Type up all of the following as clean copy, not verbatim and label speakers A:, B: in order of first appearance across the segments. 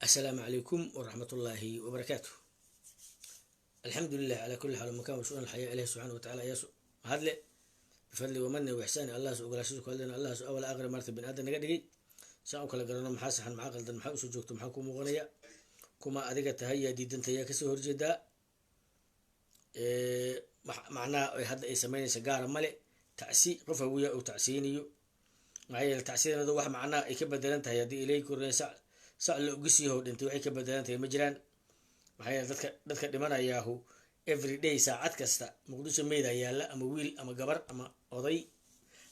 A: Assalaamu calaykum waraxmatullaahi wabarakaatu. Alxamdulilah calaa kulli xaal makan washuun alxayaa. Ilahi subxaana watacaala ayaa mahadle, bifadli wamani waxsaani. Allahas ogolaashadiisa ku hadlayna, Allahas awala aqri maarta bini aadan naga dhigay saan u kala garano maxaa saxan, maxaa qaldan, maxaa usoo joogto, maxaa ku muuqanaya, kuma adiga tahay, yaa diidanta, yaa kasoo horjeedaa. Macnaha hadda ay samaynaysa gaara male. Tacsi qof Hawiya uu tacsiyeynayo, maxaa yeele tacsiyanadu wax macnaha ay ka bedelan tahay haddii ilay kornay sac sac la ogisiyaho dhintay, waxay ka bedelan tahay ma jiraan. Maxaa yeele dadka dhimanayaahu every day, saacad kasta Muqdisho meyda yaalla, ama wiil ama gabar ama oday.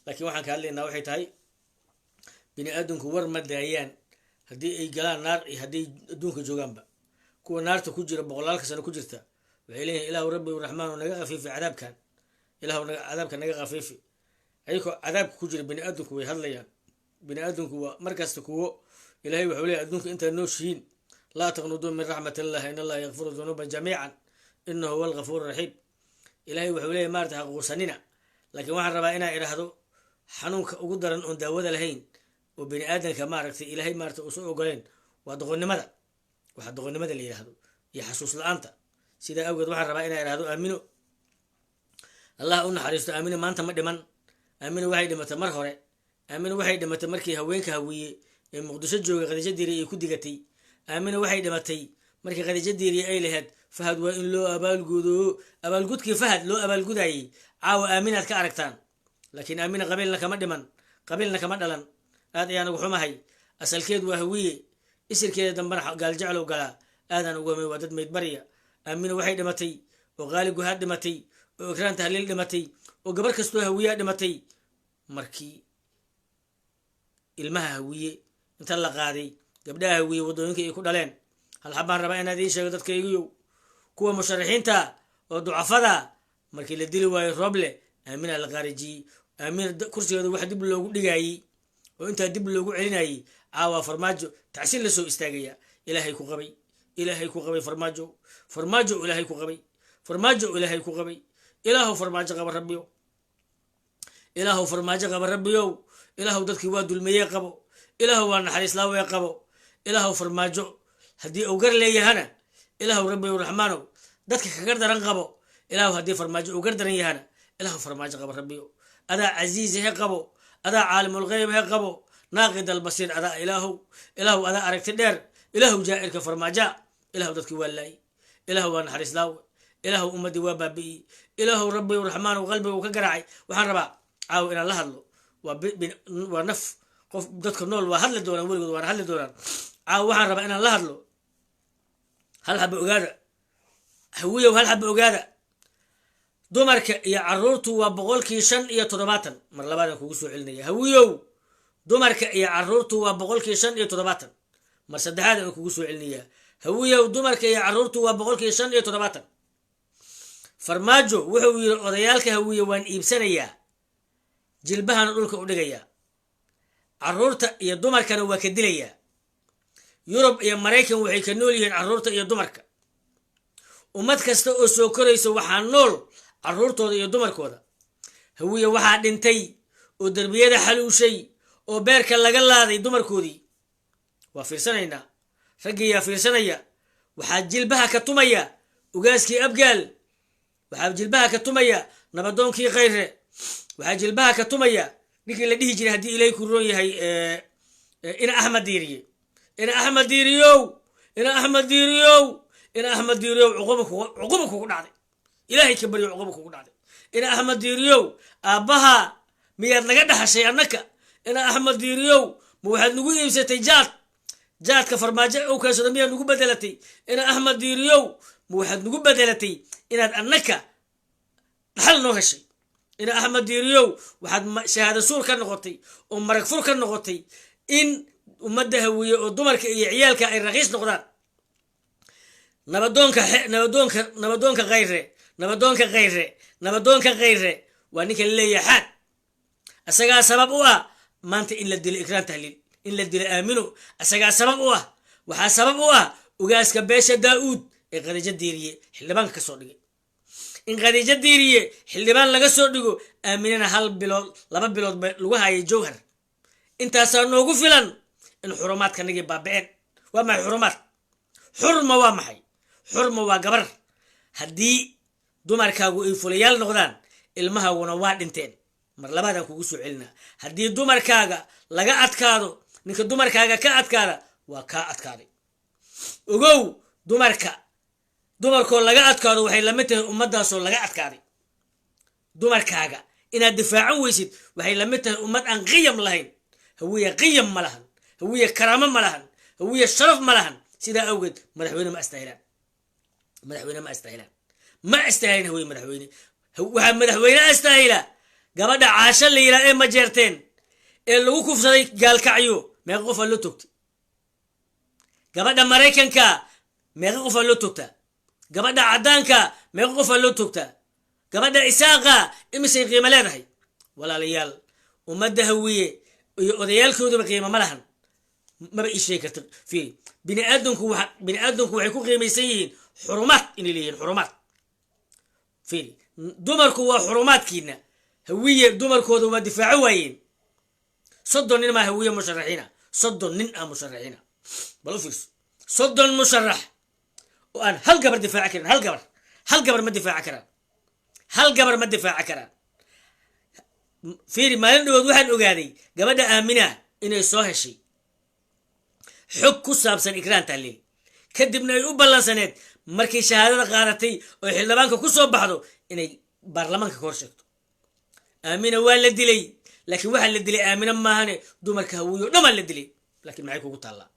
A: Laakiin waxaan ka hadlaynaa waxay tahay bini aadamku war ma daayaan haddii ay galaan naar iyo hadday adduunka joogaanba. Kuwa naarta ku jira boqolaalka sano ku jirta waxay leeyihin: "Ilaahu rabbi raxmaanu, naga khafiifi cadaabkan, ilaahu cadaabka naga khafiifi." Ayagoo cadaabka ku jira bini aadamku way hadlayaan. Bini aadamku waa markasta kuwo Ilahay wuxuu leeyahy: "Adduunka intaad nooshihiin, laa taqnuduu min raxmat illah, in Allaha yakfiru dunuuba jamiican, inahu huwa alghafuur raxiim." Ilahay wuxuu leeyahy maarata haquusanina. Laakiin waxaan rabaa inaa idhaahdo xanuunka ugu daran oon daawada lahayn oo bini aadanka maaragtay Ilaahay maarata uusan ogoleen waa doqonnimada, waxaa doqonnimada la yidhahdo iyo xasuus la-aanta. Sidaa awgeed waxaan rabaa inaa idhahdo Aamino Allah u naxariisto. Aamino maanta ma dhiman. Aamino waxay dhimatay mar hore. Aamino waxay dhimatay markii haweenka Hawiye ee Muqdisho joogay Khadiijo Diiriye ay ku digatay. Aamino waxay dhimatay markii Khadiijo Diiriye ay lahayd: "Fahad waa in loo abaalgudo." Abaalgudkii Fahad loo abaalgudayay caawa Aaminaad ka aragtaan. Laakiin Aamina qabiilna kama dhiman, qabiilna kama dhalan. Aad ayaan ugu xumahay. Asalkeed waa Hawiye, isirkeeda dambena Gaaljeclow galaa. Aadaan ugu humay, waa dad meydbarya. Aamina waxay dhimatay oo Qaali Guhaad dhimatay oo Ikraan Tahliil dhimatay oo gabar kastoo Hawiyaa dhimatay markii ilmaha Hawiye inta la qaaday, gabdhaha Hawiye waddooyinka ay ku dhaleen. Hal xabaan rabaa inaad ii sheego dadkaygiyow: kuwa musharaxiinta oo ducafada, markii la dili waayo Roble, Aamina la qaarijiyey. Aamina kursigeeda wax dib loogu dhigayey oo intaa dib loogu celinayey, caawa Farmaajo tacsiin la soo istaagaya. Ilaahay ku qabay, Ilaahay ku qabay Farmaajo, Farmaajo Ilaahay ku qabay, Farmaajo Ilaahay ku qabay. Ilaahow Farmaajo qaba rabbiyow, Ilaahow Farmaajo qaba rabbiyow. Ilaahow dadkii waa dulmiyey qabo, Ilaahow waa naxariis laawee qabo. Ilaahow Farmaajo haddii uu gar leeyahana, Ilaahow rabbiyow raxmaanow dadka kagar daran qabo. Ilaahow haddii Farmaajo uu gar daran yahana, Ilaahow Farmaajo qabo rabbiyow. Adaa casiiz he qabo, adaa caalimulgheyb he qabo, naaqid albasiir adaa. Ilaahow, Ilaahow adaa aragti dheer. Ilaahow jaa'irka Farmaaja, Ilaahow dadkii waa laayay, Ilaahow waa naxariis laawe, Ilaahow ummaddii waa baabi'iyey, Ilaahow rabbiyow raxmaanow qalbiga uu ka garaacay. Waxaan rabaa caawa inaan la hadlo waa naf qof. Dadka nool waa hadli doonaan weligood, waana hadli doonaan. Caawa waxaan rabaa inaan la hadlo. Hal xaba ogaada Hawiyow, hal xaba ogaada: dumarka iyo caruurtu waa 75%. Mar labaadaan kugu soo celinaya Hawiyow, dumarka iyo caruurtu waa 75%. Mar saddexaad aan kugu soo celinaya Hawiyow, dumarka iyo caruurtu waa 75%. Farmaajo wuxuu yidhi: "Odayaalka Hawiye waan iibsanayaa, jilbahana dhulka u dhigayaa, caruurta iyo dumarkana waa ka dilayaa." Yurub iyo Maraykan waxay ka nool yihiin carruurta iyo dumarka. Ummad kasta oo soo koraysa waxaa nool carruurtooda iyo dumarkooda. Hawiye waxaa dhintay oo derbiyada xaluushay oo beerka laga laaday dumarkoodii. Waa fiirsanaynaa, raggiiyaa fiirsanaya. Waxaa jilbaha ka tumaya ugaaskii Abgaal, waxaa jilbaha ka tumaya nabadoonkii Khayre, waxaa jilbaha ka tumaya ninkii la dhihi jiray, haddii Ilaahay ku roon yahay, ina Axmed Diiriye. Ina Axmed Diiriyow, ina Axmed Diiriyow, ina Axmed Diiriyow, cuquba kugu dhacday. Ilaahay ka baryo, cuquba kugu dhacday. Ina Axmed Diiriyow, aabbaha miyaad naga dhaxashay annaka? Ina Axmed Diiriyow, ma waxaad nagu iibsatay jaad? Jaadka Farmaajo u keensado miyaad nagu bedelatay? Ina Axmed Diiriyow, ma waxaad nagu bedelatay inaad annaka dhaxal noo heshay? Ina Axmed Diiriyow, waxaad shahaado suur ka noqotay oo marag fur ka noqotay in ummadda Hawiye oo dumarka iyo ciyaalka ay raqiis noqdaan. Nabadoonka, nabadoonka, nabadoonka Khayre, nabadoonka Khayre, nabadoonka Khayre waa ninka laleeyahay Xaad. Isagaa sabab u ah maanta in la dilo Ikraan Tahliil, in la dilo Aamino isagaa sabab u ah. Waxaa sabab u ah ugaaska beesha Daa-uud ee Khadiijo Diiriye xildhibaanka ka soo dhigay. In Khadiijo Diiriye xildhibaan laga soo dhigo, Aaminana hal bilood, 2 bilood ba lagu hayay Jowhar, intaasaa noogu filan in xurumaadkanagii baaba-een. Waa maxay xurumaad? Xurma waa maxay? Xurma waa gabar. Haddii dumarkaagu ay fulayaal noqdaan, ilmahaaguna waa dhinteen. Mar labaadaan kugu soo celinaa: haddii dumarkaaga laga adkaado, ninka dumarkaaga ka adkaada waa kaa adkaaday. Ogow, dumarka, dumarkoo laga adkaado waxay lamid tahay ummaddaasoo laga adkaaday. Dumarkaaga inaad difaacan weysid waxay lamid tahay ummad aan qiyam lahayn. Hawiye qiyam ma lahan, Hawiye karaamo ma lahan, Hawiye sharaf ma lahan. Sidaa awgeed madaxweyne ma astahilaan, madaxweyne ma astahilaan, ma astahilan Hawiye madaxweyne. Waxaa madaxweyne astahila gabadha Caasho la yidhaha ee Majeerteen ee lagu kufsaday Gaalkacyo. Meeqa qofaa loo toogtay? Gabadha Maraykanka meeqa qofaa loo toogtaa? Gabadha caddaanka meeqa qofaa loo toogtaa? Gabadha Isaaqa imisay qiimo leedahay? Walaalayaal, ummadda Hawiye iyo odayaalkooduba qiimo ma lahan. Maba ii sheegi karta. Fiiri, biniaadamku wa biniaadamku waxay ku qiimaysan yihiin xurumaad inay leeyihiin, xurumaad. Fiiri, dumarku waa xurumaadkiina. Hawiye dumarkooda waa difaaco waayeen. 30 nin maa Hawiye musharaxiina, 30 nin ah musharaxiina. Bal u fiirso, 30 musharax oo aan hal gabar difaaci karin. Hal gabar, hal gabar ma difaaci karaan, hal gabar ma difaaci karaan. Fiiri, maalin dhawood waxaan ogaaday gabadha Aamina inay soo heshay xog ku saabsan Ikraan Tahliil, kadibna ay u ballansaneed markay shahaadada qaadatay oo xildhibaanka ku soo baxdo inay baarlamaanka ka hor sheegto. Aamina waa la dilay, laakiin waxaa la dilay Aamina maahane, dumarka Hawiye o dhan baa la dilay. Laakiin maxay kugu taallaa?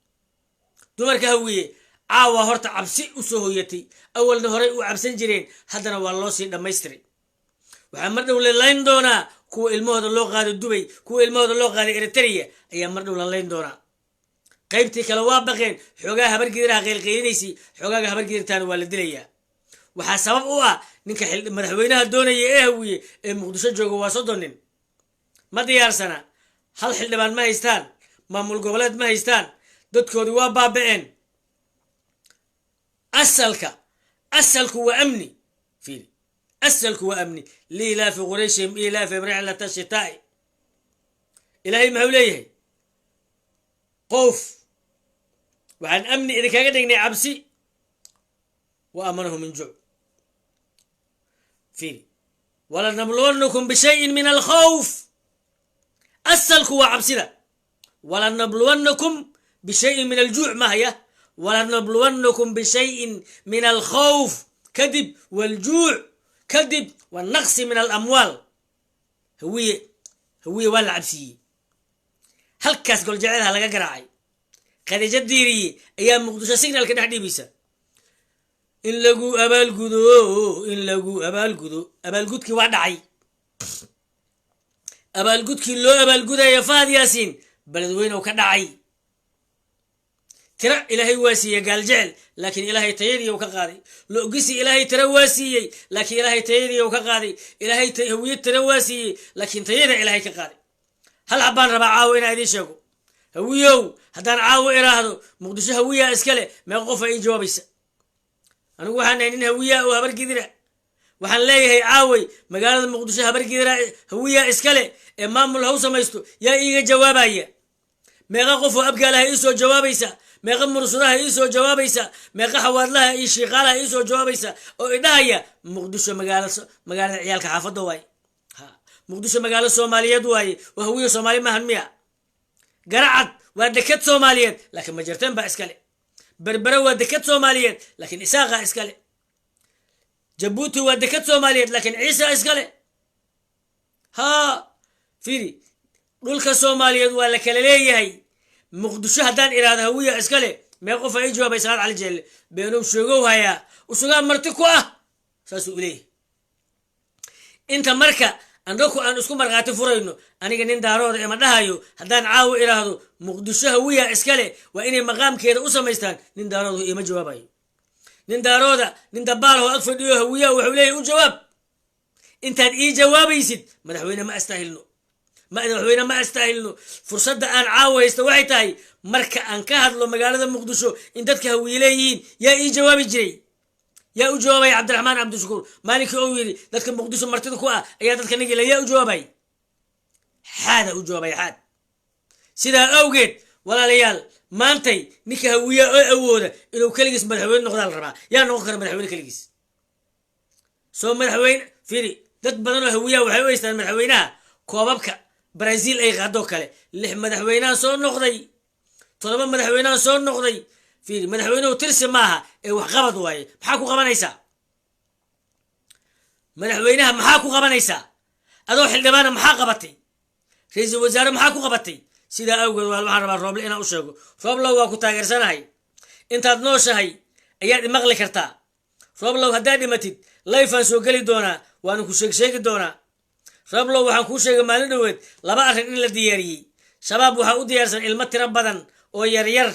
A: Dumarka Hawiye caawa horta cabsi u soo hoyatay. Awalna horey u cabsan jireen, haddana waa loo sii dhammaystiray. Waxaa mar dhow la layn doonaa kuwa ilmahooda loo qaaday Dubay, kuwa ilmahooda loo qaaday Eritrea ayaa mar dhow la layn doonaa. Qaybtii kale waa baqeen. Xoogaha Habargidiraha qaylqaylinaysay, xoogaaga Habargidirtaana waa la dilayaa. Waxaa sabab u ah ninka madaxweynaha doonaya ee Hawiye ee Muqdisho jooga. Waa 30 nin, ma diyaarsana, hal xildhibaan ma haystaan, maamul goboleed ma haystaan, dadkoodii waa baaba'een. Asalka, asalku waa amni. Fiiri, asalku waa amni. لإيلاف قريش إيلافهم رحلة الشتاء. Ilaahay maxuu leeyahay? Qof waxaan amni idinkaga dhignay cabsi. وآمنهم من جوع. Fiiri, ولنبلونكم بشيء من الخوف. Asalku waa cabsida. ولنبلونكم بشيء من الجوع mahaya. ولنبلونكم بشيء من الخوف, kadib والجوع, kadib والنقص من الأموال. Hawiye, Hawiye waa la cabsiiyey. Halkaas Goljeceelha laga garaacay. Khadiijo Diiriye ayaa Muqdisho signalka dhex dhiibaysa in lagu abaalgudo, in lagu abaalgudo. Abaalgudkii waa dhacay. Abaalgudkii loo abaalgudaya Fahad Yaasiin Beledweynew ka dhacay. Tira Ilaahay waa siiyey Gaaljecel, laakiin Ilaahay tayadii u ka qaaday. Logisi Ilaahay tira waa siiyey, laakiin Ilaahay tayadii u ka qaaday. Ilaahay Hawiye tira waa siiyey, laakiin tayada Ilaahay ka qaaday. Hal xabbaan rabaa caawo inaa idiin sheego. Hawiyow, haddaan caawo iraahdo Muqdisho Hawiyaa iskale, meeqa qofa ii jawaabaysa? Anigu waxaan nahay nin Hawiyaa oo Habargidira. Waxaan leeyahay caaway magaalada Muqdisho Habargidira, Hawiyaa iskale ee maamul haw samaysto. Yaa iiga jawaabaya? Meeqa qof oo Abgaalaha ii soo jawaabaysa? Meeqa Mursadaha ii soo jawaabaysa? Meeqa Xawaadlaha iyo Shiiqaalaha ii soo jawaabaysa oo idhahaya Muqdisho magaalo, magaalada ciyaalka xaafadda waaye? Ha, Muqdisho magaalo Soomaaliyeed waaye oo Hawiya Soomaali maahan miya? Garacad waa deked Soomaaliyeed, laakiin Majarteen baa iskale. Berbere waa deked Soomaaliyeed, laakiin Isaaqa iskale. Jabuuti waa deked Soomaaliyeed, laakiin Ciisa iskale. Ha, fiiri, dhulka Soomaaliyeed waa la kala leeyahay. Muqdisho haddaan iraahdo Hawiya iskale, mee qofa ii jawaabay? Salaad Cali Jeelle beenow sheegow hayaa, usugaa marti ku ah, saasuu uleeyahay. Inta marka annaku aan isku markhaati furayno, aniga nin Daarooda ima dhahayo haddaan caawo iraahdo Muqdisho Hawiya iskale, waa inay maqaamkeeda u samaystaan. Nin Daarooda iima jawaabayo. Nin Daarooda, nin dabaalho ag fadhiyo Hawiyaha wuxuu leeyahy u jawaab. Intaad ii jawaabaysid madaxweyne ma astaahilno, madaxweyne ma astaahilno. Fursadda aan caawo haysto waxay tahay marka aan ka hadlo magaalada Muqdisho in dadka Hawiye leeyihiin, yaa ii jawaabi jiray? Yaa u jawaabaya Cabdiraxmaan Cabdishakuur maalinkii uu yidhi dadka Muqdisho martida ku ah ayaa dadka nagila? Yaa u jawaabay? Xaada u jawaabay xaad. Sidaa awgeed, walaalayaal, Maantay ninka Hawiyaa oo awooda inuu keligiis madaxweyne noqdaa la rabaa. Yaa noqon kara madaxweyne keligiis? Soo madaxweyne, fiiri, dad badan oo Hawiyaha waxay u haystaan madaxweynaha koobabka Brazil ay qaadoo kale. Lix madaxweynaha soo noqday, toddoba madaxweynaha soo noqday. Fiiri, madaxweynuhu tirsi maaha ee waxqabad waaye. Maxaa ku qabanaysaa madaxweynaha? Maxaa ku qabanaysaa? Adoo xildhibaana maxaa qabatay? Ra-iisul wasaare maxaa ku qabatay? Sidaa awgeed waxaan rabaa Rooble inaan u sheego. Rooblow, waa ku taageersanahay. Intaad nooshahay ayaad imaqli kartaa. Rooblow, haddaad dhimatid, live aan soo geli doonaa, waanu ku sheegsheegi doonaa. Rooblow, waxaan kuu sheegay maalin dhoweed laba arrin in la diyaariyey. Shabaab waxaa u diyaarsan ilmo tiro badan oo yaryar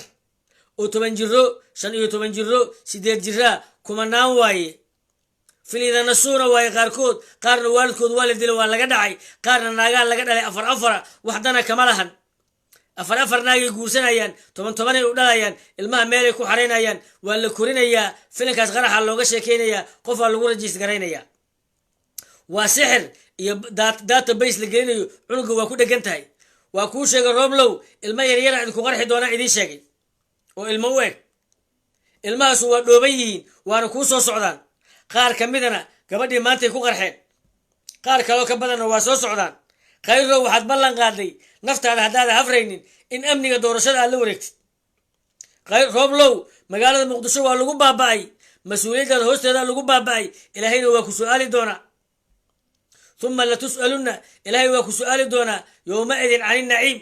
A: oo 10 jiro, 15 jiro, 8 jiraa, kumanaan waaye. Filiidanasuuna waaye qaarkood. Qaarna waalidkood waa la dilay, waa laga dhacay. Qaarna naagaa laga dhalay afar afara, waxdana kama lahan. Afar afar naagay guursanayaan, toban tobanay u dhalayaan. Ilmaha meelay ku xaraynayaan, waa la korinayaa. Filinkaas qaraxa looga sheekeynayaa, qofaa lagu rajiis garaynayaa. Waa sixir iyo database la gelinayo cunuga, waa ku dhegan tahay. Waa kuu sheegay, Rooblow, ilmo yaryara idinku qarxi doonaa idiin sheegay oo ilmo u eg. Ilmahaasu waa dhooban yihiin, waana kuu soo socdaan. Qaar ka midana gabadhii maantay ku qarxeen, qaar kaloo ka badanna waa soo socdaan. Khayrow, waxaad ballan qaaday naftaada haddaada hafraynin in amniga doorashada aad la wareegtid. Rooblow, magaalada Muqdisho waa lagu baaba'ay, mas-uuliyaddaada hoosteeda lagu baaba'ay. Ilaahayna waa ku su-aali doonaa. Uma latus'alunna, Ilaahay waa ku su-aali doonaa, yowmaidin cani naciim.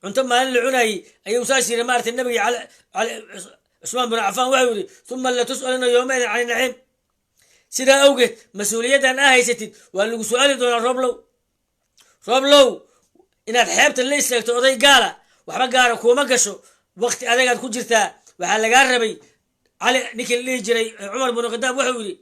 A: Cunto maalin la cunayey ayuu saas yiri. Maarata nabigii Cusmaan bin Cafaan waxau yidhi: "Uma latus'alunna yowmaidin cani naciim." Sidaa awgeed mas-uuliyaddan aa haysatid waa lagu su-aali doonaa, Rooblow. Rooblow, inaad xeebta la istaagto oday gaala waxba gaara kuuma gasho. Waqti adagaad ku jirtaa. Waxaa lagaa rabay Cali, ninkii la dhihi jiray Cumar bin Khadaab, wuxuu yidhi: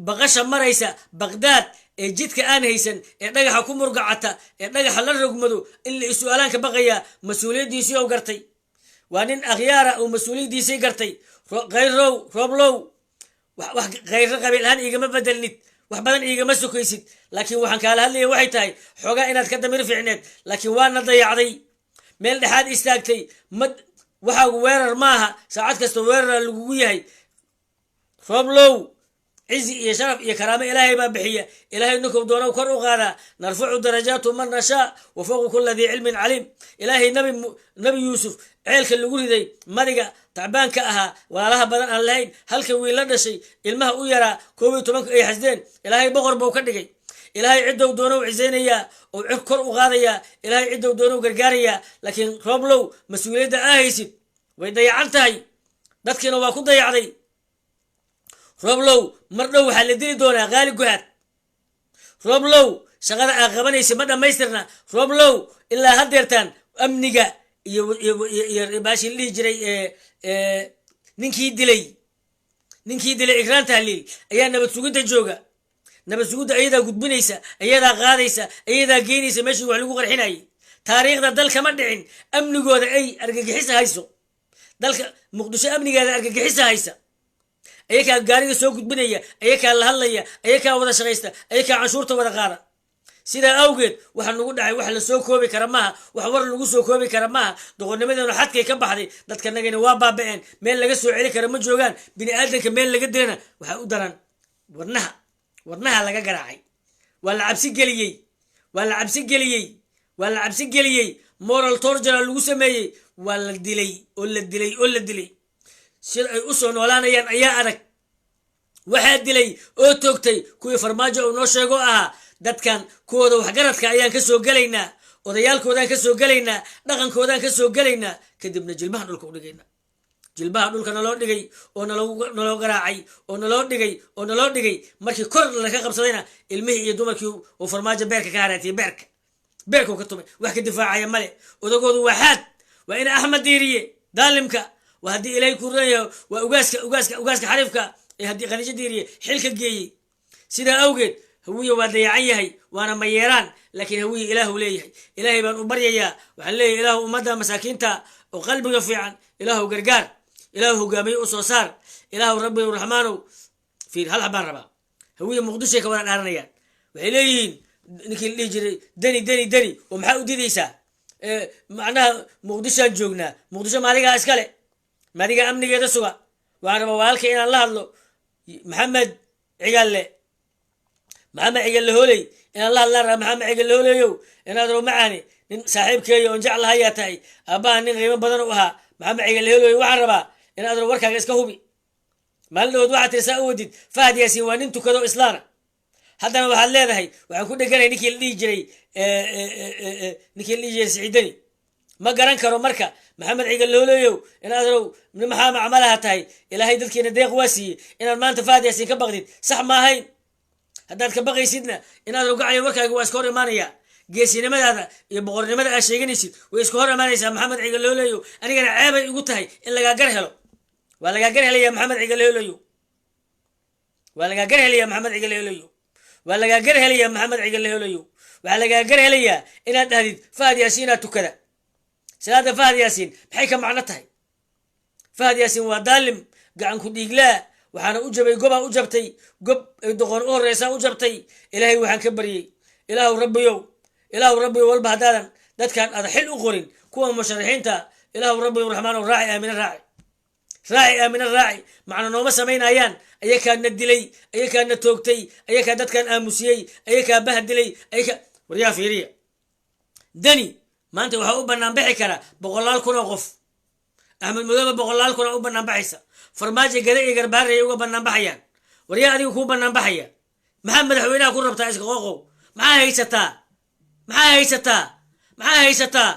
A: "Baqasha maraysa Baqdaad ee jidka aan haysan, ee dhagaxa ku murgacata, ee dhagaxa la rogmado, in la is-su-aalaan ka baqayaa." Mas-uuliyaddiisii ou gartay. Waa nin akhyaara uu mas-uuliyaddiisii gartay. Khayrow, Rooblow, wax khayro qabiil ahaan iigama bedelnid, wax badan iigama sokaysid, laakiin waxaan kaala hadlaya waxay tahay xoogaa inaad ka damir fiicneed, laakiin waana dayacday, meel dhexaad istaagtay. Ma waxaagu weerar maaha, saacad kasta weerara lagugu yahay. Rooblow, cizi iyo sharaf iyo karaamo Ilaahay baa bixiya. Ilaahay ninkuu doonow kor u qaadaa. Narfacu darajaatu man nashaa wa fawqa kula dii cilmin caliim. Ilaahay Nabi Yuusuf ceelka lagu riday, madiga tacbaanka ahaa, walaalaha badan aan lahayn, halka wiil la dhashay, ilmaha u yaraa, 11-ka ay xasdeen, Ilaahay boqor buu ka dhigay. Ilaahay ciddou doonow cisaynayaa oo cir kor u qaadayaa. Ilaahay ciddou doonow gargaarayaa. Laakiin Rooblow, mas-uuliyadda aa haysid way dayacan tahay, dadkiina waa ku dayacday. Rooblow, mar dhow waxaa la dili doonaa Qaali Guhaad. Rooblow, shaqada aa qabanaysa ma dhammaystirna. Rooblow, ilaa haddeertaan amniga iyo baashii la dhihi jiray, ninkii dilay Ikraan Tahliil ayaa nabad sugidda jooga. Nabad sugidda ayadaa gudbinaysa, ayadaa qaadaysa, ayadaa geynaysa meeshii wax lagu qarxinayay. Taariikhda dalka ma dhicin amnigooda ay argagixisa hayso. Dalka Muqdisho amnigeeda argagixisa haysa. Ayakaa gaariga soo gudbinaya, ayakaa la hadlaya, ayakaa wada shaqaysta, ayakaa canshuurta wada qaada. Sidaa awgeed waxa nagu dhacay wax la soo koobi kara maaha, wax war lagu soo koobi kara maaha. Doqonnimadeenu xadkay ka baxday. Dadkanagana waa baaba'een, meel laga soo celi kara ma joogaan. Bini aadanka meel laga dilana waxaa u daran wadnaha. Wadnaha laga garaacay, waa la cabsi geliyey, waa la cabsi geliyey, waa la cabsi geliyey. Moral torture lagu sameeyey. Waa la dilay oo la dilay oo la dilay. Sida ay u soo noolaanayaan ayaa adag. Waxaa dilay oo toogtay kuwii Farmaajo uu noo sheego ahaa dadkan kuwooda waxgaradka ayaan ka soo gelaynaa, odayaalkoodaan ka soo gelaynaa, dhaqankoodaan ka soo gelaynaa, kadibna jilbaha dhulka u dhigaynaa. Jilbaha dhulka naloo dhigay oo naloo garaacay oo naloo dhigay oo naloo dhigay. Markii kor laka qabsadayna, ilmihii iyo dumarkii uu Farmaajo beerka ka haraatiyey, beerka beerkuu ka tumay. Wax ka difaacaya male. Odagoodu waa xaad, waa ina Axmed Diiriye daalimka. Waa haddii Ilaahay ku ran yahay, waa ugaaska xariifka ee haddii Khadiijo Diiriye xilka geeyey. Sidaa awgeed Hawiye waa dayacan yahay, waana mayeeraan, laakiin Hawiye Ilaahu leeyahay. Ilaahay baan u baryayaa. Waxaan leeyahay: Ilaahu ummadda masaakiinta oo qalbiga fiican, Ilaahu gargaar, Ilaahu hogaamiye u soo saar, Ilaahu Rabbi Raxmaanow. Fiir, hal xabaan rabaa. Hawiye Muqdishoy ka wada dhaaranayaan. Waxay leeyihiin ninkii la dhihi jiray Deni, Deni, Deni, oo maxaa u diidaysaa? Macnaha Muqdishoaan joognaa. Muqdisho maadigaa iskale, maadigaa amnigeeda suga. Waxaan rabaa walaalkay inaan la hadlo, Maxamed Cigalle, Maxamed Cigalle Hooley inaan la hadlaan rabaa. Maxamed Cigalle Hooleyow, inaad rabo macaani, nin saaxiibkeeya oon jeclahayaa tahay, aabbaha nin qiimo badan u ahaa. Maxamed Cigalle Hooley, waxaan rabaa inaad rabo warkaaga iska hubi. Maalin dhawood waxaad tiri, saa u wadid, Fahad Yaasiin waa nin tukado islaana. Haddana waxaad leedahay waxaan ku dheganay ninkii la dhihi jiray Siciidani. Ma garan karo. Marka Maxamed Cigalle Holeyow, inaad row maxaa macmalaha tahay? Ilaahay dadkiina deeq waa siiyey. Inaad maanta Fahad Yaasiin ka baqdid sax ma ahayn. Haddaad ka baqaysidna, inaad rogacaya, warkaaga waa iska hor imaanaya. Geesinimadaada iyo boqornimada aad sheeganaysid way iska hor imaanaysaa, Maxamed Cigalle Holeyow. Anigana ceebay igu tahay in lagaa gar helo. Waa lagaa gar helaya, Maxamed Cigalle Holeyow. Waa lagaa gar helaya, Maxamed Cigalle Holeyow. Waa lagaa gar helaya, Maxamed Cigalle Holeyow. Waxaa lagaa gar helayaa inaad dhahdid Fahad Yaasiinaa tukada. Salaada Fahad Yaasiin maxay ka macno tahay? Fahad Yaasiin waa daalim, gacan ku dhiiglaa. Waxaana u jabay gobaa u jabtay, gob ay doqon u horreysaa u jabtay. Ilaahay waxaan ka baryey, Ilaahu Rabbiyow, Ilaahu Rabbiyow, walba haddaadan dadkan aada xil u qorin kuwa musharaxiinta, Ilaahu Rabbiyow Raxmaanow, raaci Aamina, raaci, raaci Aamina, raaci. Macna nooma samaynayaan. Ayakaana dilay, ayakaana toogtay, ayakaa dadkan aamusiyey, ayakaa bah dilay, ayakaa. Waryaa, fiiriya, Dani maanta waxaa u bannaan bixi kara boqolaal kun oo qof. Axmed Madoobe boqolaal kuna u bannaan baxaysa. Farmaajo Gada iyo Garbaarey uga bannaan baxayaan. Waryaa, adiga kuu bannaan baxaya, maxaa madaxweynaha ku rabtaa? Iska qooqow, maxaa haysataa? Maxaa haysataa? Maxaa haysataa?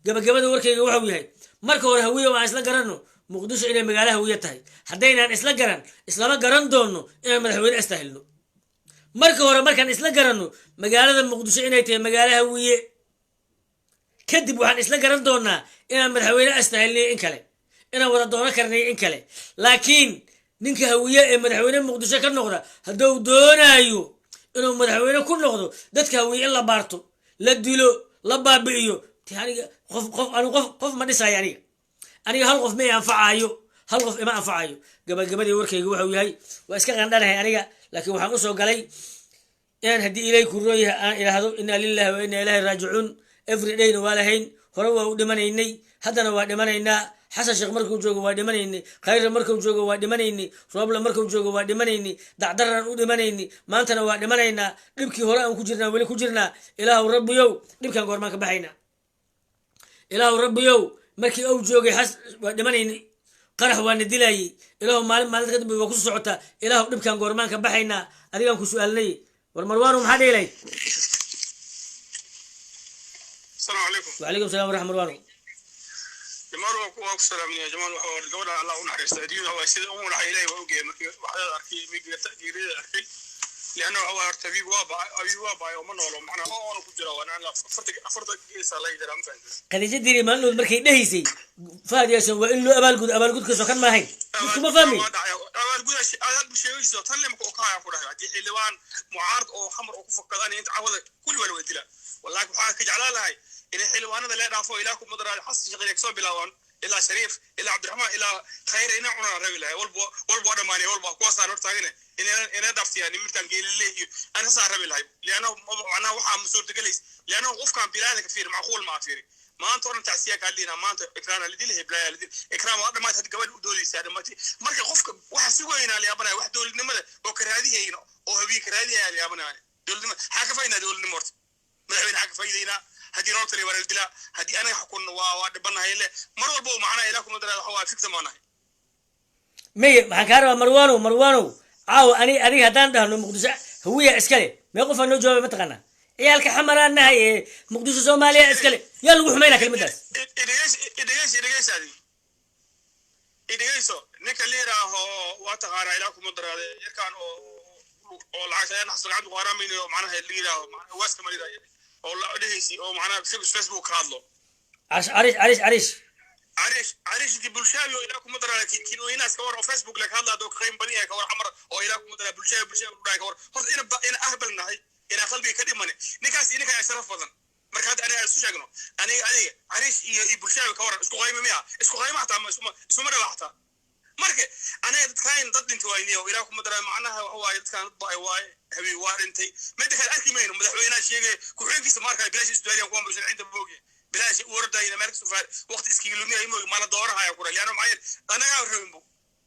A: Gabagabada warkayga waxau yahay, marka hore Hawiye aan isla garanno Muqdisho inay magaalo Hawiye tahay. Haddaynaan isla garan, islama garan doonno inaan madaxweyne astahilno. Marka hore markaan isla garanno magaalada Muqdisho inay tahay magaalo Hawiye, kadib waxaan isla garan doonaa inaan madaxweyne astahilnay in kale, inaan wada doono karnay in kale. Laakiin ninka Hawiye ee madaxweyne Muqdisho ka noqda, hadduu doonaayo inuu madaxweyne ku noqdo, dadka Hawiye in la baarto, la dilo, la baabi'iyo, aniga qof qof anigu qof qof ma dhisayo. Aniga hal qof ma i anfacayo, hal qof ima anfacayo. Gabagabadii warkayga wuxuu yahay, waa iska qandhanahay aniga, laakiin waxaan usoo galay inaan, haddii Ilahay ku roon yahay, aan idhaahdo inna lillahi wa inna ilaahi raajicuun. Every dayna waa lahayn, hore waa u dhimanaynay, haddana waa dhimanaynaa. Xasan Sheekh markuu joogo waa dhimanaynay, Khayre markuu joogo waa dhimanaynay, Rooble markuu joogo waa dhimanaynay, dacdaraan u dhimanaynay, maantana waa dhimanaynaa. Dhibkii hore aan ku jirnaa weli ku jirnaa. Ilaahu Rabbiyow, dhibkan goormaan ka baxaynaa? Ilaahu Rabbiyow, markii uu joogay xas waa dhimanaynay, qarax waana dilayay. Ilaahu, maalin maalinta kadambe waa kusoo socotaa. Ilaahu, dhibkan goormaan ka baxaynaa? Adigaan ku su-aalnay. War Marwaanu, maxaa dhihi lahayd?
B: Asalaamu calaykum.
A: Wacalaykum salam waraxma, Marwaanu.
B: Jamaal, waa ku salaamaya. Jamaal, waxa gabadha Allah u naxariista. Adduunyada waa sida ugu naxay, Ilaahay waa ogyahay. Markii waxdaad arkay, geerida arkay, lianna waxa waa horta abiib waa bacay, abiib waa bacay oo ma noolo, macnaa oo oona ku jira, waa afarta geesaa laga jaraa, ma fahamtay?
A: Khadiija Diri maalin markay dhehaysay Fahad Yaasin waa in loo abaalgudo, abaalgudkaasoo kan maahayn, dadku ma fahmay.
B: Abaalgudaas aad bu sheegayso tan lemka oo kahaya ku dhahay, haddii xildhibaan mucaarad oo xamar oo ku fakadaan inta cawada kulli waa la wada dilaa. Wallahi waxaa ka jeclaan lahay inay xildhibaanada lee dhaafo, ilaa ku madaraad Xasan Sheekh inay kasoo bilaabaan, ilaa Shariif, ilaa Cabdiraxmaan, ilaa Khayr, inay cunaan rabi lahay. Walba walba waa dhamaanay, walba kuwaasaan hortaagane inay dhaaftiyaan nimankan geelile iyo ana saan rabi lahay, lianna macnaha waxaa ma suurtagelays, lianna qofkan bilaadanka fiir macquul ma fiiri. Maanta oran tacsiya kaa liina, maanta Ikraana la dili, heblaya la dili, Ikraam waa dhamaatay, hadda gabadh u doodaysaa dhamaatay. Marka qofka waxa sugaynaa liyaabanaya, wax dowladnimada oo ka raadihayna oo habiye ka raadihaya liyaabanaya. Dowladnimada xaa ka faa'idaa? Dowladnimo horta madaxweyne xaa ka faa'iidaynaa? Haddii noo taliya waa la dilaa, haddii anaga xukunno waa dhibanahay le mar walba oo macnaha ilaa kuma daraa waxa waa fikta maanahay.
A: Meye, maxaan kaa rabaa, Marwaanow? Marwaanow, caawa ani adiga haddaan dhahno Muqdisho Hawiya iskale, mee qofaa noo jawaabay? Mataqaanaa, ciyaalka Xamaraan nahay ee Muqdisho Soomaaliya iskale, yaa lagu xumaynaa kelmaddaas?
B: Idhegeyso, idhegeyso, idhegeyso, adi idhegeyso. Ninka la yidhaaho waa taqaanaa, ilaa kuma daraade, yarkaan oo lacag xasan gacanta ku haramaynayo, macnaha la yidhaaho macnaha waaska ma yidhaaho oo la dhehaysi oo macnaha Facebook ka hadlo.
A: Carish, Carish, Carish.
B: Carish, Carish inti Bulshaabi oo ilaa kuma daraade kiin ka war oo Facebook la ka hadlaa oo ka qiim badan yahay ka war Xamar oo ilaa kuma daraa Bulshaabi, Bulshaabi dhahay ka war. Horta ina ahbal nahay, ina qalbiga ka dhimane ninkaas, ninka sharaf badan. Marka hadda aniga isu sheegno, aniga Carish iyo Bulshaabi ka waran, isku qaymo miya? Isku qaymo xataa ma isuma dhawa xataa. Marka aniga dadkaan dad dhintay waayniyo, ilaa kuma daraa, macnaha waxa waaye dadkaan dad ba'ay waaye, habeen waa dhintay. Midda kale arki mayno madaxweynaha sheegay ku-xigeenkiisa ma arkaya, bilaash isduwaariyan kuwa musharaxiinta booge. Bilaash u ordayna meel kasoo faar waqti iskaga lumiya moogi maana doorahaya kura, lianna maxaa yeele anagaa rabinbo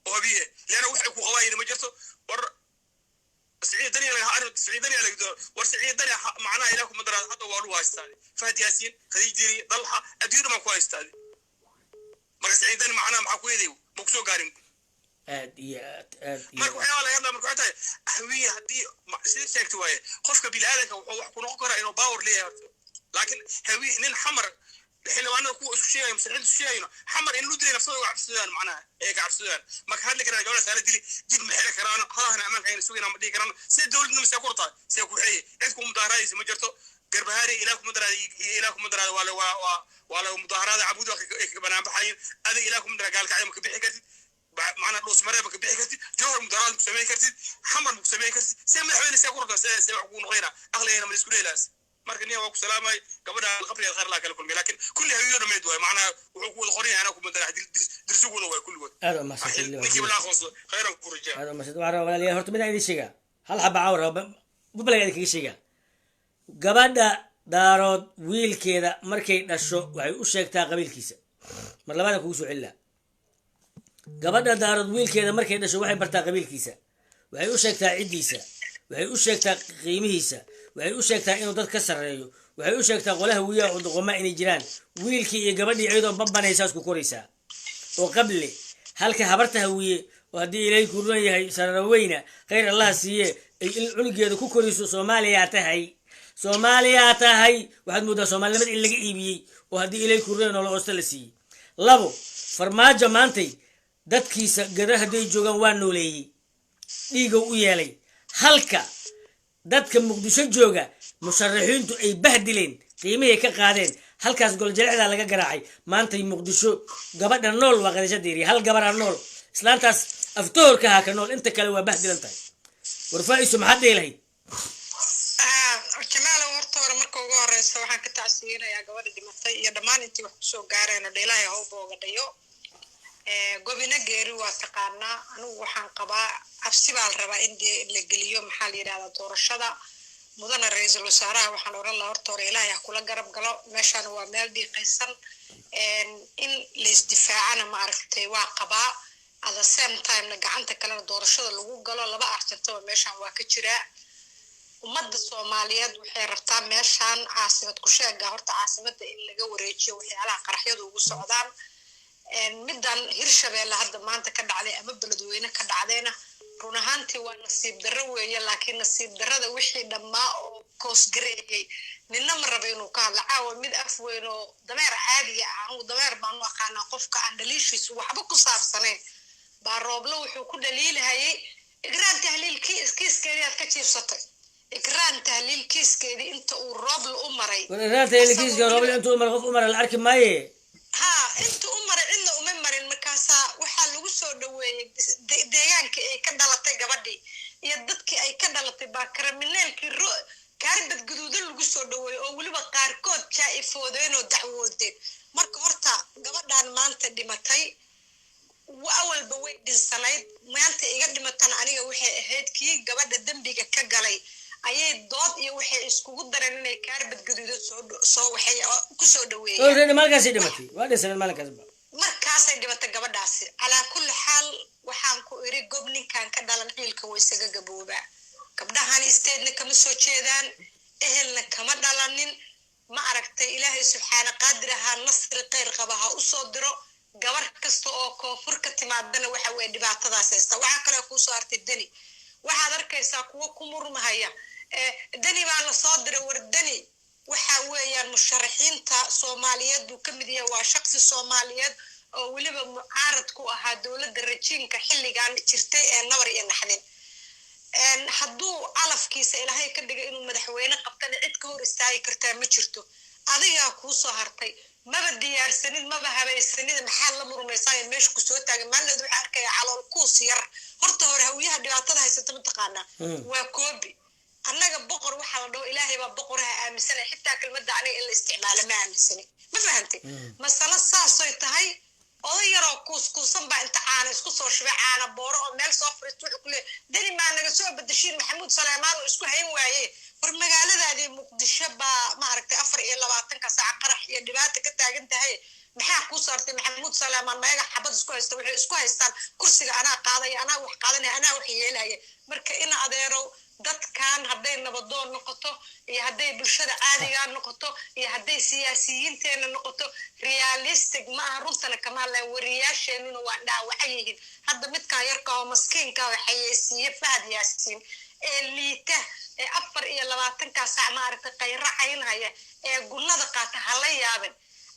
B: oo habiye, lianna waxay ku qabaayina ma jirto. War Siciid Dani laga arrin, Siciid Dani laga door. War Siciid Dani macnaha ilaah kuma daraad, hadda waa lagu haystaa Fahad Yaasiin, Khadiij Diri, Dalxa, adduunyada maan ku haystaa. Marka Siciid Dani macnaha maxaa ku eeday? Ma ku soo gaarin.
A: Aad iyo aad, aad iyo
B: Marka waxyaaba laga hadlaa marka waxay tahay Hawiye haddii sida sheegta waaye, qofka bini'aadanka wuxuu wax ku noqon karaa inuu power leeyahay horta. Laakiin Hawiye nin Xamar xildhibaanada kuwa isku sheegaya, musharaxiinta isku sheegayno, Xamar in lu dilay nafsadooda uga cabsadaan, macnaha ay ka cabsadaan. Marka hadli karaan gabadhaas ala dili, jid ma xiri karaan, halahana ammaanka ayna sugayna ma dhihi karaan. Sida dowladna masee ku rabtaa, see ku xeeye, cid ku mudaaharaadaysa ma jirto. Garbahaari ilaah kuma daraada, ilaah kuma daraada, waa la waa waa waa la mudaaharaada, Cabuud ay ka banaan baxayin. Adiga ilaah kuma daraada, Gaalkacyo ma ka bixi kartid, macnaa Dhuusmaree ma ka bixi kartid, Jowhar mudaaharaad ma ku samayn kartid, Xamar ma ku samayn kartid. See madaxweyne see ku rabtaa, see wax kugu noqonayna? Aqligayna ma isku leelaas. Marka nin waa ku salaamay, gabadha qabrigeed khayr laa kala kulmay, laakiin kulli Hawiyo dhameyd waay, macnaha wuxuu ku wada qoran yahay anaa kuma dara dirsu wada waay kulligood.
A: Aad u mahadsantahay.
B: Ninkiiba la aqoonsado, khayran ku rajaa.
A: Aad u mahadsantahay. Waxaan rabaa, walaalayaal, horta midaan idin sheegaa, hal xaba caawa raba bubalaga idinkaga sheegaa. Gabadha Daarood wiilkeeda markay dhasho waxay u sheegtaa qabiilkiisa. Mar labaadaan kugu soo celilaa: gabadha Daarood wiilkeeda markay dhasho waxay bartaa qabiilkiisa, waxay u sheegtaa ciddiisa, waxay u sheegtaa qiimihiisa, waxay u sheegtaa inuu dad ka sarreeyo, waxay u sheegtaa qolaha wiyaha oo doqoma inay jiraan. Wiilkii iyo gabadhii iyadoo babanaysaa isku koraysaa oo qable. Halka habarta Hawiye oo haddii Ilaahay ku ron yahay sararaweyna, khayr Allaha siiye, ay in cunugeeda ku koriso Soomaaliyaa tahay, Soomaaliyaa tahay. Waxaad moodaa Soomaalinimada in laga iibiyey oo haddii Ilaahay ku ron noola oosta la siiyey. Labo, Farmaajo maantay dadkiisa Gada hadday joogaan waa nooleeyey, dhiigow u yeelay, halka dadka Muqdisho jooga musharaxiintu ay bahdileen, qiimihii ka qaadeen, halkaas goljalecdaa laga garaacay. Maantay Muqdisho gabadha nool waa Qadasho Diiriya, hal gabaraa nool, islaantaas aftoorka ha ka nool, inta kale waa bahdilan tahay. Warfaa-iso, maxaad dhihi lahayd?
C: Jamaalo, horta hore marka ugu horeysa waxaan ka tacsiyeynayaa gabadha dhimatay iyo dhammaan intii wax kusoo gaareen oo Ilaahay hawbooga dhayo. Gobina geeri waa taqaanaa. Anigu waxaan qabaa cabsi baa la rabaa in dee la geliyo, maxaa la yidhahdaa, doorashada. Mudana ra-iisul wasaaraha waxaan oran lahaa, horta hore Ilaahay ha kula garab galo. Meeshaan waa meel dhiiqaysan, in la isdifaacana ma aragtay waa qabaa, at the same timena gacanta kalena doorashada lagu galo. Laba arjantaba meeshaan waa ka jiraa. Ummadda Soomaaliyeed waxay rabtaa meeshaan caasimad ku sheega, horta caasimadda in laga wareejiyo waxyaalaha qaraxyadu ugu socdaan. Middan Hirshabeelle hadda maanta ka dhacday ama Beledweyne ka dhacdayna, run ahaantii waa nasiib darro weeye. Laakiin nasiib darrada wixii dhammaa oo koosgareeyey ninna ma raba inuu ka hadlo. Caawa mid af weyn oo dameer caadiga ah, anugu dameer baan u aqaanaa qofka aan dhaliishiisu waxba ku saabsanayn, baa Rooblo wuxuu ku dhaliilahayay Igraan Tahliil kiiskeedii aad ka jiibsatay. Igraan Tahliil kiiskeedii inta uu Rooble u maray.
A: War Igraan Tahliil kiiska Rooble intuu u maray, qof u maray la arki maaye.
C: Ha, inta u maray cidna uma marin. Markaasaa waxaa lagu soo dhaweeyey deegaankii ay ka dhalatay gabadhii iyo dadkii ay ka dhalatay baa karamineelkii kaarbad guduudan lagu soo dhaweeyey, oo weliba qaarkood jaa-ifoodeen oo dacwoodeen. Marka horta gabadhan maanta dhimatay awalba way dhinsanayd, maanta iga dhimatana aniga waxay ahayd kii gabadha dembiga ka galay ayay dood iyo waxay iskugu dareen inay kaarbad gaduudan soo waxay kusoo dhaweeyeen.
A: Maalinkaasay dhimatay, waa dhinsaneed maalinkaasba.
C: Markaasay dhimatay gabadhaasi. Calaa kulli xaal, waxaan ku iri gob ninkan ka dhalan ciilka way isaga gaboobaa. Gabdhahan isteedna kama soo jeedaan, ehelna kama dhalanin. Ma aragtay, Ilaahay subxaana qaadir ahaa nasri khayr qaba ha usoo diro. Gabar kasta oo koonfur ka timaadana waxa weye dhibaatadaas haysta. Waxaa kaloo kuusoo hartay Deni. Waxaad arkaysaa kuwo ku murmahaya Deni baa lasoo diray. War Deni waxa weeyaan musharaxiinta Soomaaliyeed buu ka mid yahay, waa shaqsi Soomaaliyeed oo weliba mucaarad ku ahaa dowladda rajiimka xilligan jirtay ee nabar iyo naxdin. Hadduu calafkiisa Ilaahay ka dhigay inuu madaxweyne qabtana, cid ka hor istaagi kartaa ma jirto. Adigaa kuu soo hartay, maba diyaarsanid, maba habaysanid, maxaad la murmaysaa meesha kusoo taagan? Maalinood waxaa arkaya calool kuus yar. Horta hore Hawiyaha dhibaatada haysata mataqaanaa? Waa koobi. Annaga boqor waxaa la dhaho Ilaahay baa boqoraha aaminsanay, xitaa kelmadda aniga in la isticmaalo ma aaminsani. Ma fahantay? Masale saasoy tahay. Oday yaroo kuuskuusan baa inta caana isku soo shubay, caana booro oo meel soo fariisto, wuxuu ku leeyahay Deni maa naga soo bedeshiin Maxamuud Saleymaan uu isku hayn waaye. War magaaladaadii Muqdisho baa maaragtay 24-ka saac qarax iyo dhibaata ka taagan tahay. Maxaa kuu saartay Maxamuud Saleymaan? Mayaga xabad isku haysta, waxay isku haystaan kursiga, anaa qaadaya, anaa wax qaadanaya, anaa wax yeelaya. Marka ina adeerow, dadkan hadday nabadoon noqoto iyo hadday bulshada caadigaa noqoto iyo hadday siyaasiyiinteena noqoto, realistic ma aha, runtana kama hadlayan. Wariyaasheenuna waa dhaawacan yihiin. Hadda midkan yarka oo maskiinka oo xayeysiiye Fahad Yaasiin ee liita ee 24-kaa saac maaragtay qayro caynhaya ee gunnada qaata, hala yaabin.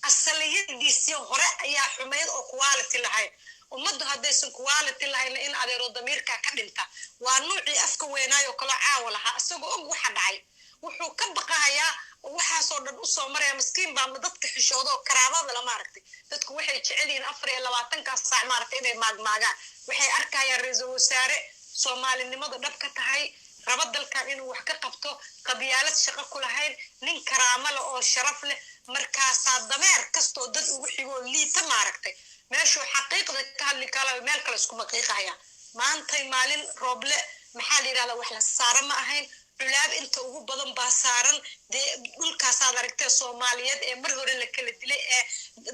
C: Asaliyadiisii hore ayaa xumayd oo quality lahayn. Ummaddu haddaysan quality lahayn, in adeero damiirkaa ka dhinta. Waa nuucii afka weynaayo kaloo caawa lahaa, isagoo og waxa dhacay, wuxuu ka baqahayaa oo waxaasoo dhan usoo maraya. Maskiin baa dadka xishooda oo karaamada la maaragtay. Dadku waxay jecel yihiin 24-kaas saac maaragtay inay maagmaagaan. Waxay arkayaan ra-iisul wasaare soomaalinimada dhab ka tahay, raba dalkan inuu wax ka qabto, qabyaalad shaqo ku lahayn, nin karaamo leh oo sharaf leh. Markaasaa dameer kastoo dad ugu xigoo liita maaragtay meeshuu xaqiiqda ka hadli kala meel kale isku maqiiqahaya. Maantay maalin Rooble maxaa la yidhahdaa wax la saara ma ahayn, culaab inta ugu badan baa saaran. Dee dhulkaasaad aragtee Soomaaliyeed ee mar hore la kala dilay, ee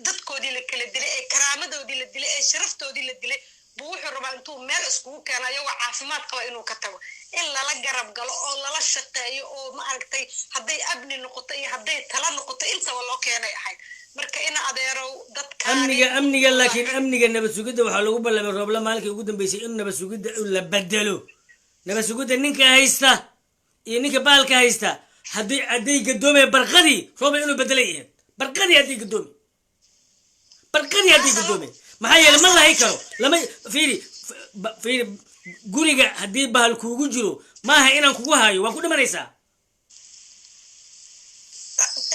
C: dadkoodii la kala dilay, ee karaamadoodii la dilay, ee sharaftoodii la dilay buu wuxuu rabaa intuu meel iskugu keeno ayagoo caafimaad qaba inuu ka tago. In lala garab galo oo lala shaqeeyo oo maaragtay hadday amni noqoto iyo hadday tala noqoto intaba loo keenay ahayd. Marka ina adeerow, dadkaani
A: Amniga, amniga, laakiin amniga nabad sugidda waxaa lagu ballamay Rooble maalinkii ugu dambeysay in nabad sugidda la bedelo. Nabad sugidda ninka haysta iyo ninka baalka haysta hadday gadoomaya barqadii, Rooble inuu bedelay ahayd barqadii. Hadday gadoomay barqadii, hadday gadoomay, maxaa yeelay ma lahay karo. Lama fiiri, fiiri guriga haddii bahal kuugu jiro, maaha inaan kugu hayo, waa ku dhimanaysaa.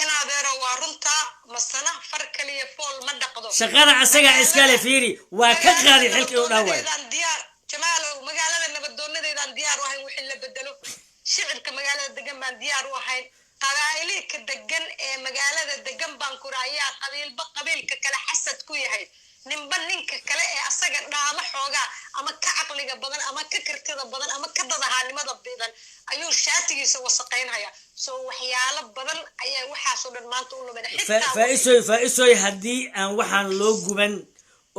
C: In adeero, waa runta masana far kaliya fool ma dhaqdo.
A: Shaqada asagaa iskale. Fiiri, waa ka qaaday xilka inuu dhaawayo.
C: Nabadoonadeedaan diyaar, Jamaalow, magaalada nabadoonadeedaan diyaar u ahayn wixii la bedelo. Shicibka magaalada degan baan diyaar u ahayn. Qabaa'iliinka degan ee magaalada degan baan kura ayaa qabiilba qabiilka kale xasad ku yahay, ninba ninka kale ee asaga dhaamo xoogaa ama ka caqliga badan ama ka kartida badan ama ka dadahaanimada badan ayuu shaatigiisa wasaqaynhaya. So waxyaalo badan ayaa waxaasoo dhan maanta u lumina xitaa.
A: Faa'isoy, faa'isoy, haddii aan waxaan loo guban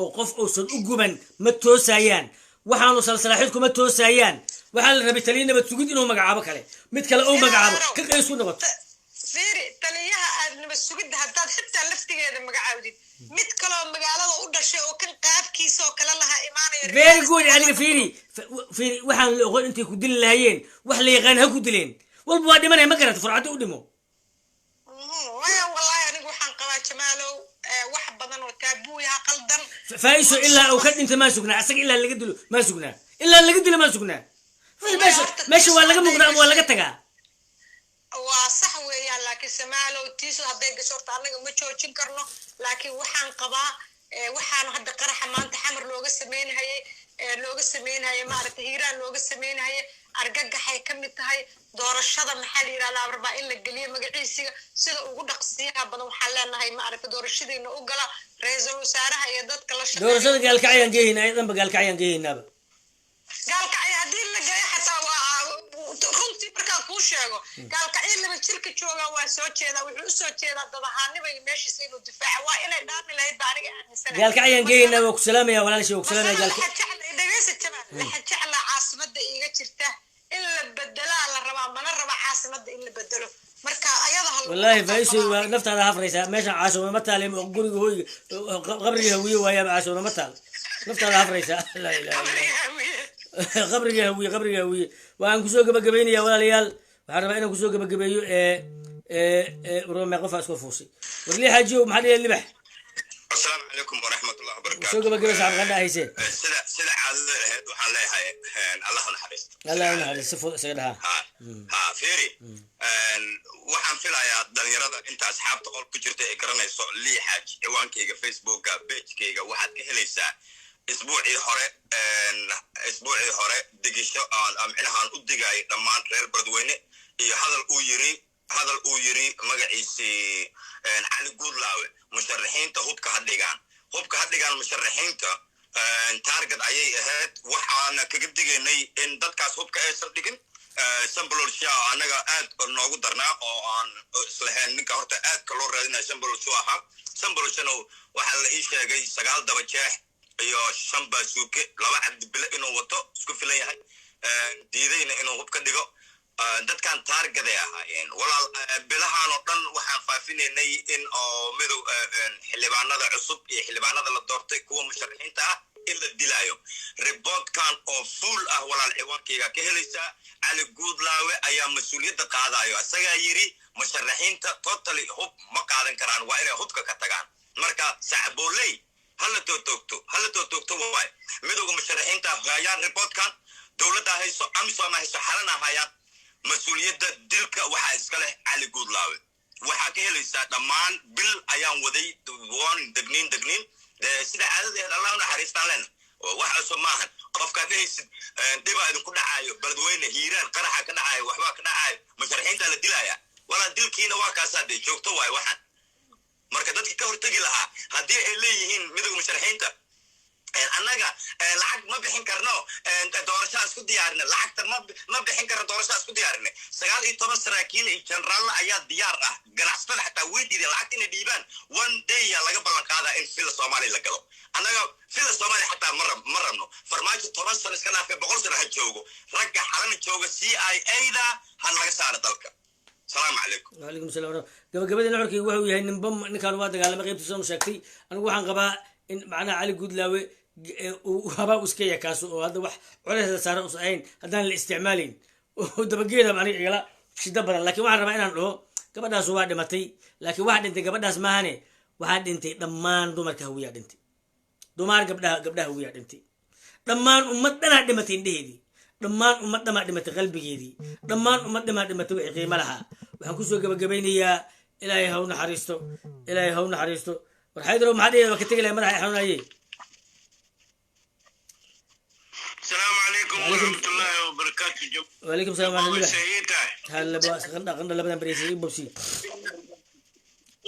A: oo qof uusan u guban, ma toosayaan. Waxaanu salsalaaxid kuma toosayaan. Waxaa la rabay taliya nabad sugid inuu magacaabo kale, mid kale uu magacaabo, ka qays ku noqoto.
C: Fiiri, taliyaha aad nabad sugidda haddaad xitaa laftigeeda magacaawdid, mid kaloo magaalada u dhashay oo kan qaabkiisa oo kale lahaa imaanaya.
A: Very good. Adiga fiiri, fiiri, waxaan la oqon intay ku dili lahayeen, wax la yaqaan ha ku dileen. Walba waa dhimanaya, ma garata? Furcaddo u dhimo.
C: Waya, wallahi anigu waxaan qabaa, Jamaalow, wax badan oo taabuuyaha qaldan.
A: Faa'iso, ilaa uu ka dhinta maa sugnaa asaga, ilaa laga dilo maa sugnaa, ilaa laga dilo maa sugnaa. Meesha waa laga muuqdaa ama waa laga tagaa.
C: Waa sax weeyaan, laakiin Samaalow, tiisu hadday gasho horta annaga ma joojin karno. Laakiin waxaan qabaa waxaan hadda qaraxa maanta Xamar looga sameynhayay, looga sameynhayay maaragtay Hiiraan looga sameynhayay, argagaxay ka mid tahay. Doorashada maxaa la yidhahdaa rabaa in la geliyo magaciisiga sida ugu dhaqsiyaha badan. Waxaan leenahay maaragtay doorashadiina u gala, ra-iisul wasaaraha iyo dadka la shaqeeya.
A: Doorashada Gaalkacyaan geeynaa, dhanba Gaalkacyaan geeynaaba.
C: Gaalkacyo haddii la geeyo xataa, waa runtii markaan kuu sheego, Gaalkacyo laba jirka joogaa waa soo jeedaa, wuxuu usoo jeedaa dadahaanima iyo meeshiisa inuu difaaco. Waa inay dhaami lahayd ba aniga aaminsanahay.
A: Gaalkacyaan geeynaa. Waa ku salaamaya, walaashay, waa ku salaamaya.
C: Masana
A: Gaalka
C: dhegeysa Jamaal, laxa jeclaa caasimada iiga jirta in la bedelaa la rabaa, mana raba caasimada in la bedelo. Marka ayada ha lagu
A: Wallaahi
C: qabtaa.
A: Faisoy, waa
C: Qabaa.
A: Naftaada hafraysaa. Meeshan caasuma ma taale, guriga hoyga qabriga Hawiye waayaaba, caasuma ma taal. Naftaada hafraysaa. Laa ilaha illa. Qabriga Hawiye, qabriga Hawiye. Waxaan kusoo gabagabaynaya, walaalayaal, waxaan rabaa inaan kusoo gabagabeeyo ee rome qofaa isku fuusay. War lii xaajiyow, maxaa dhihi libax?
D: Asalaamu calaykum waraxmatullahi wabarakaatu.
A: Soo gabagabay, saxab qandha haysee.
D: Sida caadada ahayd waxaan leeyahay Allah ha naxariisto.
A: Allah u naxariis, si fudud isaga dhahaa.
D: Ha, fiiri, waxaan filayaa dhalinyarada inta asxaabta qol ku jirta ay garanayso Lii Xaaj. Ciwaankayga Facebooka pagekayga waxaad ka helaysaa isbuucii hore digisho aan micnaha aan u digay dhammaan reer Beledweyne iyo hadal uu yiri magaciisii Cali Guudlaawe, musharaxiinta hubka ha dhigaan. Hubka ha dhigaan musharaxiinta, target ayay ahayd. Waxaana kaga digaynay in dadkaas hubka aysan dhigin. Sambalolsha annaga aad noogu darnaa oo aan islahayn ninka horta aadka loo raadinaya Sambalolshu ahaa. Sambalolshana waxaa la ii sheegay 9 daba jeex iyo 5 baasuuke, 2 Cabdibile inuu wato, isku filan yahay, diidayna inuu hub ka dhigo. Dadkan target ay ahaayeen, walaal. Bilahan oo dhan waxaan faafinaynay in oo midow xildhibaanada cusub iyo xildhibaanada la doortay, kuwa musharaxiinta ah, in la dilaayo. Reportkan oo full ah, walaal, ciwaankayga ka helaysaa. Cali Guudlaawe ayaa mas-uuliyadda qaadayo. Isagaa yidhi musharaxiinta totally hub ma qaadan karaan, waa inay hubka ka tagaan. Marka sacbooley hala tootoogto, hala tootoogto waay. Midowga musharaxiinta hayaan reportkan, dowladda hayso, AMISOM hayso, xalana hayaan. Mas-uuliyadda dilka waxaa iska leh Cali Guudlaawe. Waxaa ka helaysaa dhammaan. Bil ayaan waday warning, degniin, degniin, sida caadadeed. Allah u naxariistaan lena, wax cusub maahan. Qofkaad dhehaysid dhibaa idinku dhacaayo, Beledweyne, Hiiraan qaraxa ka dhacaayo, waxbaa ka dhacaayo, musharaxiinta la dilaya, walaa dilkiina waa kaasaa dee joogto waay waxaan. Marka dadki ka hortegi lahaa, haddii ay leeyihiin midowga musharaxiinta annaga lacag ma bixin karno, doorashaa isku diyaarina, lacagta ma bixin karno, doorashaa isku diyaarina. 19 saraakiil iyo jeneraalla ayaa diyaar ah. Ganacsatada xataa way diideen lacagta inay dhiibaan. One day yaa laga ballan qaadaa in Villa Soomaaliya la galo. Annaga Villa Soomaaliya xataa ma rabno. Farmaajo 10 sano iska dhaafay, 100 sano ha joogo. Ragga xalana jooga, CIA da ha naga saara dalka. Salaamu calaykum.
A: Wacalaykum salam. Gabagabadii nuxurkii wuxuu yahay, ninba ninkaan waa dagaalamay qaybtiisa nu sheegtay. Anigu waxaan qabaa in macnaha Cali Guudlaawe uu habaa u iska yakaaso oo hadda wax culays la saara usan ahayn haddaan la isticmaalayn oo dabageeda aniga igala shida badan. Laakiin waxaan rabaa inaan dhaho gabadhaas waa dhimatay, laakiin waxa dhintay gabadhaas maahane, waxaa dhintay dhammaan dumarka Hawiyaa dhintay, dumar gabdhaha Hawiyaa dhintay, dhammaan ummad dhanaa dhimatay indheheedii, dhammaan ummad dhamaa dhimatay qalbigeedii, dhammaan ummad dhamaa dhimatay wixii qiimo lahaa. Waxaan kusoo gabagabaynayaa, Ilaahay ha u naxariisto, Ilaahay ha u naxariisto. War Xaydaro, maxaa dhihi? Waa ka tegi lahay, madaxa xanuunaye.
E: السلام عليكم ورحمة الله وبركاته.
A: وعليكم السلام ورحمة الله. هلا qandha labadan beriisay i bobsi.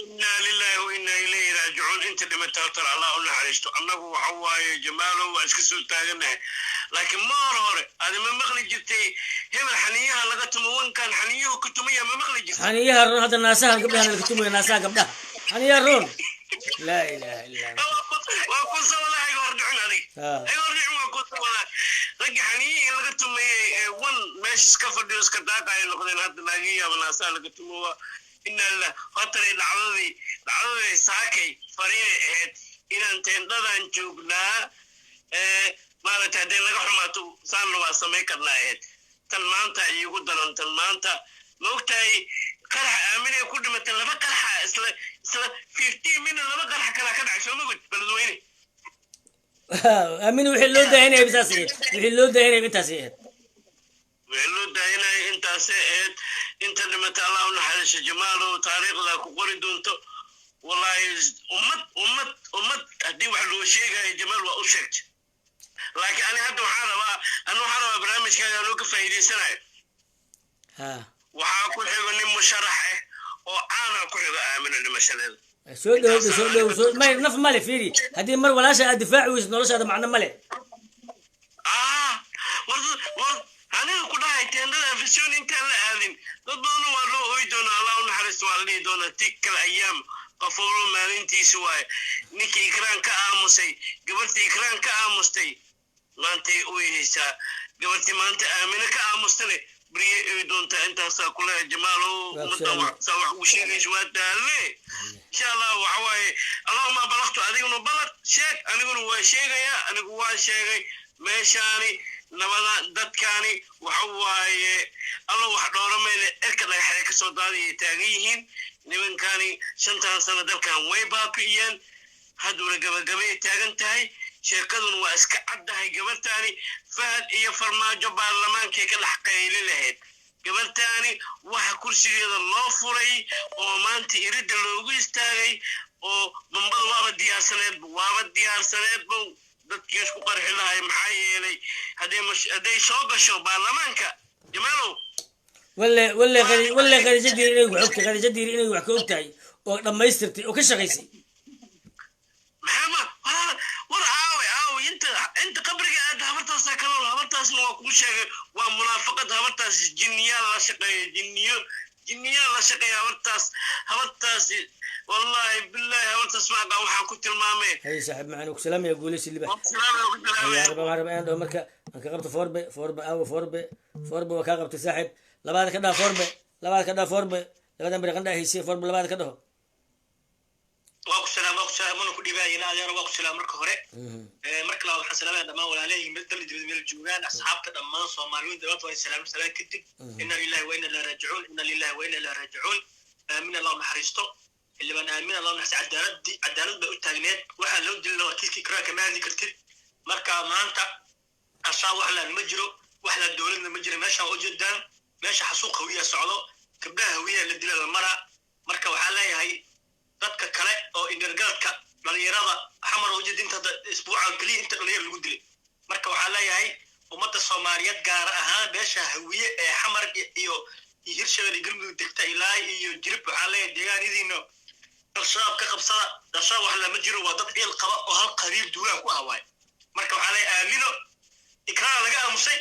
E: إنا لله وإنا إليه راجعون. Inta dhimatay horta Allah u naxariisto. Annagu waxa waaye, Jamaalo, waa iska soo taaganahay, laakiin maar hore adi ma maqli jirtay hebel xaniyaha laga tumo, wankan xaniyuhu ka tumaya, ma maqli jirtay?
A: Xaniyaha roon, hadda naasaha gabdhaha laga tumaya, naasaha gabdhaha, xaniyaha roon, laa ilaaha illa.
E: Waa ku sabada, iga hordhicin adig, iga hordhicin. Waa ku sabada ragga xaniyihii laga tumayey ee wan meesha iska fadhiyo iska daaqa ay noqdeen. Hadda laga yaaba naasaha laga tumo. Waa ina lilah. Hortanay dhacdadii saakay fariinay ahayd inaan teendhadan joognaa, maaragtay, hadday naga xumaato saanna waa samayn karnaa ahayd. Tan maanta iigu daran, tan maanta ma ogtahay qaraxa Aaminay ku dhimatay, laba qaraxa isla 15 minute, laba qarax kalaa ka dhacay, soo ma gud Beledweyne?
A: Aamin, wixii loo daahinaya intaas ahayd, wixii loo daahinaya intaas ahayd.
E: Wixii loo daahinaya intaasay ahayd. Inta dhimatay Allah u naxariiso. Jamaalow, taariikhda ku qori doonto. Wallahi ummad haddii wax loo sheegayo, Jamaal, waa u sheegtay. Laakiin ani hadda waxaan rabaa barnaamijkaaga anoo ka faa'iidaysanayo. Waxaa ku xigo nin musharax ah oo caana ku xigo Aamino dhimashadeeda.
A: Soo dhow, soo dhow, soo may naf male. Fiiri, haddii mar walaasha aad difaaci weysid, noloshaada macno male.
E: Ah, war aniga ku dhahay teendada Afisyoon intaan la aadin, dad badan waa loo ooyi doonaa. Allah u naxariisto waa la dhihi doonaa. Tikal ayaam qafoolo maalintiisi waaye. Ninkii Ikraan ka aamusay, gabartii Ikraan ka aamustay maantay ooyhaysaa. Gabartii maanta Aamine ka aamustane beriye oy doontaa. Intaasaa kuleeya, Jamaalow. Ummadda saa wax ugu sheegaysa waa daalle. Insha Allah waxa waaye, allahuma balaqtu. Adiguna balaq sheeg, aniguna waa sheegayaa. Anigu waa sheegay meeshaani nabada dadkaani waxa waaye Alla wax dhoораmayna, erka dhagaxee ka soo daadayay taagan yihiin nimankani. 5tan sano dalkan way baabi'iyeen, hadduna gabagabay taagan tahay. Sheekaduna waa iska caddahay. Gabartaani Fahad iyo Farmaajo baarlamaankay ka dhex qayli lahayd. Gabartaani waxa kursigeeda loo furay oo maanta iridda loogu istaagay oo bambada waaba diyaarsaneedba, waaba diyaarsaneedba dadkii isku qarxi lahay. Maxaa yeelay hadday soo gasho baarlamaanka, Jamaalow.
A: Walle Khadiija Diiri inay wax ogtahay, Khadiija Diiri inay wax ka og tahay oo dhammaystirtay oo ka shaqaysay.
E: Maxaama Habartaasna waa kuu sheegay, waa munaafaqad. Habartaas jinniyaal la shaqeeya, jinniyo, jinniyaal la shaqeeya habartaas. Habartaasi, wallaahi billaahi, habartaas ma aqaan waxaan ku tilmaamay.
A: Hay saaxiib macaan, ku salaamaya, guuleysi libax. Ayaa raba, waxaan rabaa inaan dhaho marka aan ka qabto Foorbe. Foorbe aawo? Foorbe, Foorbe waa kaa qabtay saaxiib. Labaada ka dhaha Foorbe, labaada ka dhaha Foorbe. Labadan beri qandhaa hayse Foorbe, labaada ka dhaho.
F: Waa ku salaam, waa ku salaam, mana ku dhibaayina adeero, waa ku salaam marka hore. Marka labaad waxaan salaamaya dhammaan walaalahayga meel dal dibad meel joogaan, asxaabta dhammaan Soomaaliyiin dhammaantood waa salaam. Salaam kadib, inna lillahi wa inna ilaihi raajicuun, inna lillahi wa inna ilaihi raajicuun. Aamin, Allah naxariisto xildhibaan Aamin, Allah naxariisto. Cadaalad, cadaalad bay u taagneed. Waxaa loo dilina waa kiiskii karaanka, ma hadli kartid. Marka maanta ashaa wax laan ma jiro, wax la dowladna ma jiro. Meeshaan ujeedaan, meesha xasuuq Hawiya socdo, gabdhaha Hawiyaha la dila la maraa. Marka waxaa leeyahay dadka kale oo indhergaadka, dhalinyarada Xamar oo ujeeda, inta isbuucan keliya inta dhalinyar lagu dilay. Marka waxaa leeyahay ummadda Soomaaliyeed, gaar ahaan beesha Hawiye ee Xamar iyo Hirshabelle, Galmudug degta ilaa iyo Jirib, waxaa leeyahay deegaanadiina Al-Shabaab ka qabsada. Al-Shabaab wax lama jiro, waa dad ciil qaba oo hal qabiil duulaan ku ah waay. Marka waxaa leeyahay Aamino Ikraara laga aamusay,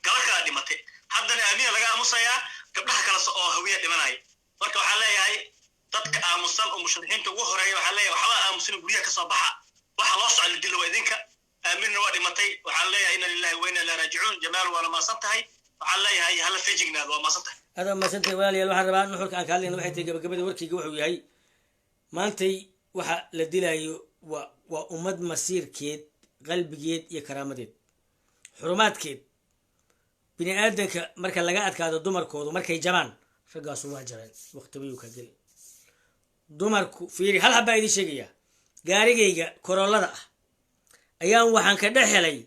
F: gabar kala dhimatay, haddana Aamina laga aamusayaa, gabdhaha kale oo Hawiya dhimanaya. Marka waxaa leeyahay dadka aamusan oo musharixiinta ugu horeeya, waxaa leeyahay waxba aamusan, guryaha kasoo baxa, waxa loo socda la dilo waa idinka. Aaminna waa dhimatay. Waxaan leeyahay inna lillahi wa inna ilaihi raajicuun. Jamaal, waana maasan tahay. Waxaan leeyahay hala fejignaado, waa maasan tahay.
A: Aad waa mahadsantahay walaalayaal. Waxaan rabaa nuxurka aan ka hadlayna waxay tahay, gabagabada warkayga wuxuu yahay, maantay waxa la dilaayo waa ummad masiirkeed, qalbigeed iyo karaamadeed, xurumaadkeed. Bini aadanka marka laga adkaado, dumarkoodu markay jabaan, raggaasu waa jabeen, waqtibayuu ka geli. Dumarku fiiri, hal habbaa idiin sheegayaa. Gaarigayga Corollada ah ayaan waxaan ka dhex helay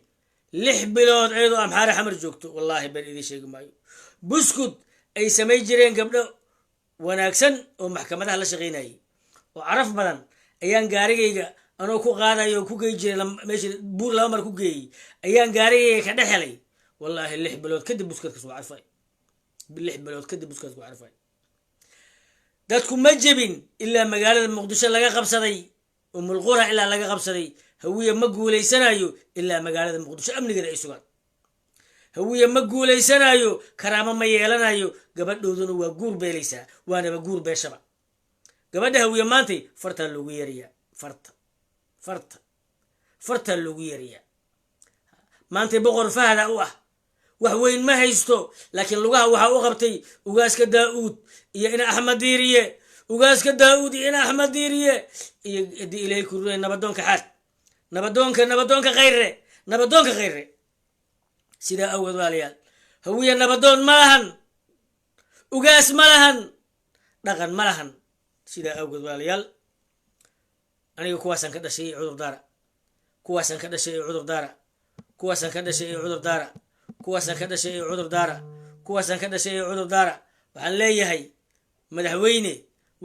A: 6 bilood iyadoo Amxaare Xamar joogto. Wallaahi been idiin sheegi maayo. Buskud ay samay jireen gabdho wanaagsan oo maxkamadaha la shaqaynayay oo caraf badan ayaan gaarigayga anoo ku qaadayo oo ku gey jiray meesha buur laba mar ku geeyey ayaan gaarigayga ka dhex helay. Wallaahi 6 bilood kadib buskudkaas waa carfay. 6 bilood kadib buskudkaas waa carfay. Dadku ma jebin ilaa magaalada Muqdisho laga qabsaday, Umulqura ilaa laga qabsaday. Hawiye ma guulaysanayo ilaa magaalada Muqdisho amnigeeda ay sugaan. Hawiye ma guulaysanayo, karaamo ma yeelanayo, gabadhooduna waa guur beelaysaa, waanaba guur beeshaba. Gabadha Hawiye maantay fartaa loogu yeerayaa, farta, farta, fartaa loogu yeerayaa. Maantay boqor Fahda u ah wax weyn ma haysto, laakiin lugaha waxaa u qabtay ugaaska Daa-uud iyo ina Axmed Diiriye, ugaaska Daa-uud iyo ina Axmed Diiriye iyo haddii Ilaahay ku ruray nabadoonka xaad, nabadoonka, nabadoonka Khayre, nabadoonka Khayre. Sidaa awgeed walaalayaal, Hawiye nabadoon ma lahan, ugaas ma lahan, dhaqan ma lahan. Sidaa awgeed walaalayaal, aniga kuwaasaan ka dhashay ee cudur daara, kuwaasaan ka dhashay ee cudur daara, kuwaasaan ka dhashay ee cudur daara, kuwaasaan ka dhashay ee cudur daara, kuwaasaan ka dhashay ee cudur daara. Waxaan leeyahay madaxweyne,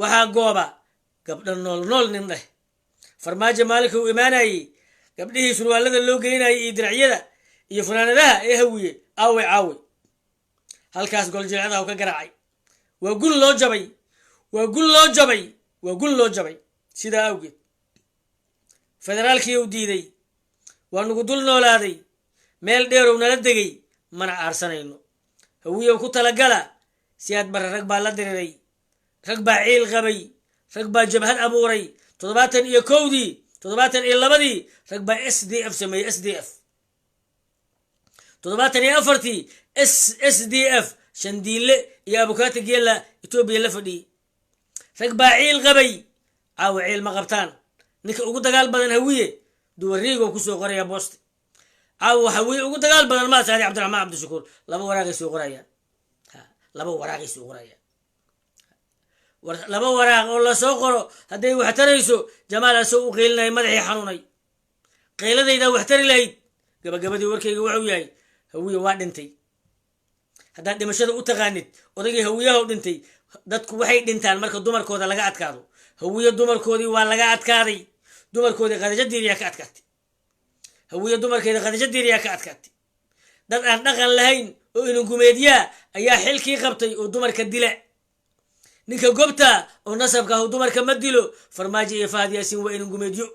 A: waxaa gooba gabdho nool nool nin dheh. Farmaajo maalinka uu imaanayey, gabdhihii surwaalada loo gelinayay iyo diracyada iyo funaanadaha ee Hawiye aaway? Caaway halkaas goljilcadaha u ka garaacay. Waa gun loo jabay, waa gun loo jabay, waa gun loo jabay. Sidaa awgeed federaalkii u diiday, waa nagu dul noolaaday, meel dheerow nala degay, mana aarsanayno. Hawiyow ku talagala, Siyaad Barre rag baa la diriray, rag baa ciil qabay, rag baa jabhad abuuray 71-dii, 72-dii rag baa SDF sameeyey, SDF 74-tii SDF Shandiile iyo Abukaati Geela Etoobiya la fadhiyey. Rag baa ciil qabay, caawa ciil ma qabtaan. Ninka ugu dagaal badan Hawiye duwariigo kusoo qoraya booste. Caawa Hawiye ugu dagaal badan maa saadi Cabdiraxmaan Cabdishakuur, laba waraaqay soo qorayaan, laba waraaqay soo qorayaan, laba waraaq oo lasoo qoro hadday wax tarayso. Jamaal asoo u qeylinaya, madaxii xanuunay, qayladaydaa wax tari lahayd. Gabagabadii warkayga wuxuu yahay, Hawiye waa dhintay. Haddaad dhimashada u taqaanid odaygii Hawiyaha u dhintay, dadku waxay dhintaan marka dumarkooda laga adkaado. Hawiye dumarkoodii waa laga adkaaday. Dumarkoodii Khadiijo Diiriyaa ka adkaatay. Hawiye dumarkeeda Khadiijo Diiriyaa ka adkaatay. Dad aan dhaqan lahayn oo iningumeedyaa ayaa xilkii qabtay oo dumarka dila. Ninka gobta oo nasabka ahu dumarka ma dilo. Farmaajo iyo Fahad Yaasiin waa iningumeedyo,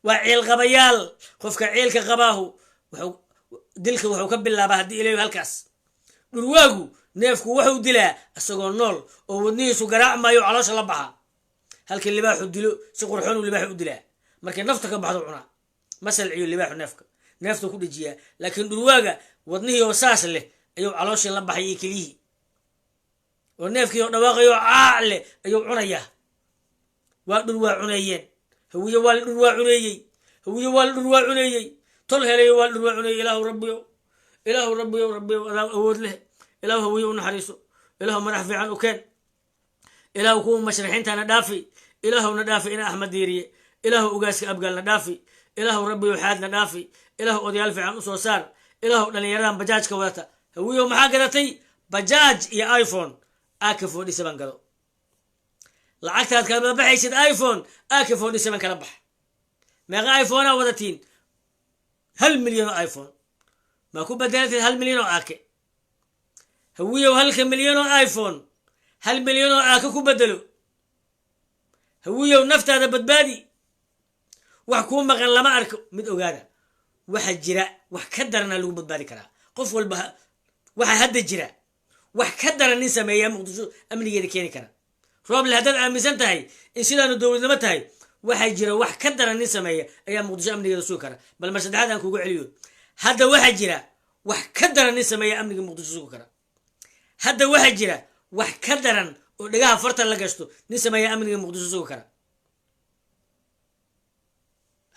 A: waa ciil qabayaal. Qofka ciilka qabaahu wuxuu Dilka wuxuu ka bilaabaa haddii ilayo halkaas. Dhurwaagu neefku wuxuu dilaa isagoo nool oo wadnihiisu garaacmayo, caloosha la baxa. Halka libaaxu dilo si qurxoon uu libaaxu u dilaa, markay nafta ka baxdo cunaa. Ma salciyo libaaxu neefka, neefta ku dhejiyaa. Laakiin dhurwaaga wadnihii oo saas leh ayuu calooshii la baxay iyo keliyihii, oo neefkii oo dhawaaqayo caac leh ayuu cunayaa. Waa dhurwaa cuneeyeen Hawiye, waa la dhurwaa cuneeyey Hawiye, waa la dhurwaa cuneeyey. Tol helayo, waa la dhurwaa cuneeyey. Ilaahu Rabbiyo, Ilaahu Rabbiyo, Rabbiyo adaa awood leh. Ilaahu Hawiye u naxariiso. Ilaahu madax fiican u keen. Ilaahu kuwa mashrixiintana dhaafi. Ilaahuna dhaafi ina Axmed Diiriye. Ilaahu ugaaska Abgaalna dhaafi. Ilaahu Rabbiyo xaadna dhaafi. Ilaahu odayaal fiican usoo saar. Ilaahu dhallinyaradan bajaajka wadata. Hawiyow, maxaa gadatay? Bajaaj iyo iPhone AK-47 gado. Lacagtaad kala baxaysid iPhone AK-47 kala bax. Meeqa iPhonea wadatiin? 1 milyan oo iPhone maa ku bedelatid 1 milyan oo AK? Hawiyow, 1-ka milyan oo iPhone 1 milyan oo AK ku bedelo. Hawiyow, naftaada badbaadi. Wax kuu maqan lama arko. Mid ogaada, waxa jira wax ka darana lagu badbaadi karaa. Qof walba waxa hadda jira wax ka daran nin sameeyaa Muqdisho amnigeeda keeni kara. Rooble, haddaad aaminsan tahay in sidaanu dowladnimo tahay, waxaa jira wax ka daran nin sameeya ayaa Muqdisho amnigeeda sugi kara. Bal mar saddexaad aan kugu celiyo: hadda waxaa jira wax ka daran nin sameeya amniga Muqdisho sugi kara. Hadda waxaa jira wax ka daran oo dhagaha farta la gashto nin sameeya amniga Muqdisho sugi kara.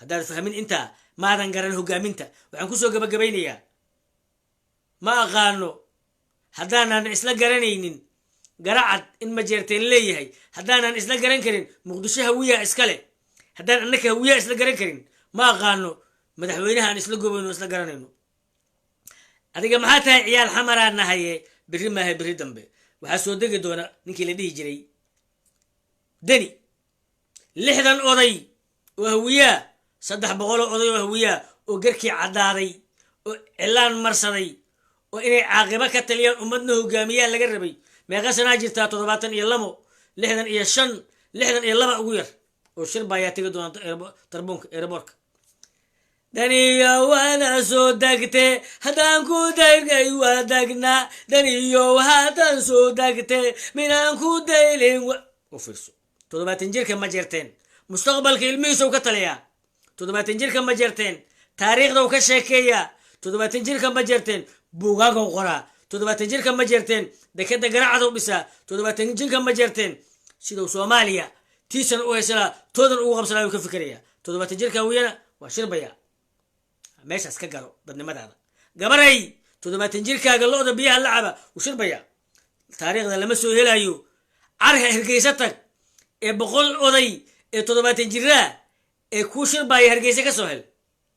A: Haddaad fahmin intaa, maadan garan hogaaminta. Waxaan kusoo gabagabaynayaa, ma aqaano haddaanan isla garanaynin Garacad in Majeerteen leeyahay, haddaanan isla garan karin Muqdisho Hawiyaa iskale, haddaan annaka Hawiyaa isla garan karin, ma aqaano madaxweynaha aan isla gobayno isla garanayno. Adiga maxaa tahay? Ciyaal Xamaraa nahaye. Berri maaha, berri dambe waxaa soo degi doona ninkii la dhihi jiray Deni. 60 oday oo Hawiyaa, 300 oday oo Hawiyaa oo garkii caddaaday oo cilaan marsaday oo inay caaqibo ka taliyaan, ummadna hogaamiyaan laga rabay. Meeqa sanaa jirtaa? 72, 65, 62 ugu yar oo shir baa ayaa tegi doona tarbuunka airportka. Daniyo waana soo degte, haddaan ku daynay waa degnaa. Daniyo haddaan soo degte, minaan ku daylin. U fiirso, 70 jirka ma jirteen mustaqbalka ilmihiisow ka taliyaa. 70 jirka ma jirteen taariikhdaw ka sheekeeyaa. 70 jirka ma jirteen buugaagow qoraa. 70 jirka ma jirteen dekeda Garacadow dhisaa. 70 jirka ma jirteen sidau Soomaaliya tiisan u haysanaa, toodan ugu qabsanaa ka fikiraya. 70 jirka Hawiyana waa shirbaya. Meeshaas ka garo dadnimadaada. Gabaray, 70 jirkaaga lo-da biyaha la caba wuu shirbaya. Taariikhda lama soo helayo. Carha Hargeysa tag ee 100 oday ee 70 jiraa ee kuu shirbaya Hargeysa ka soo hel.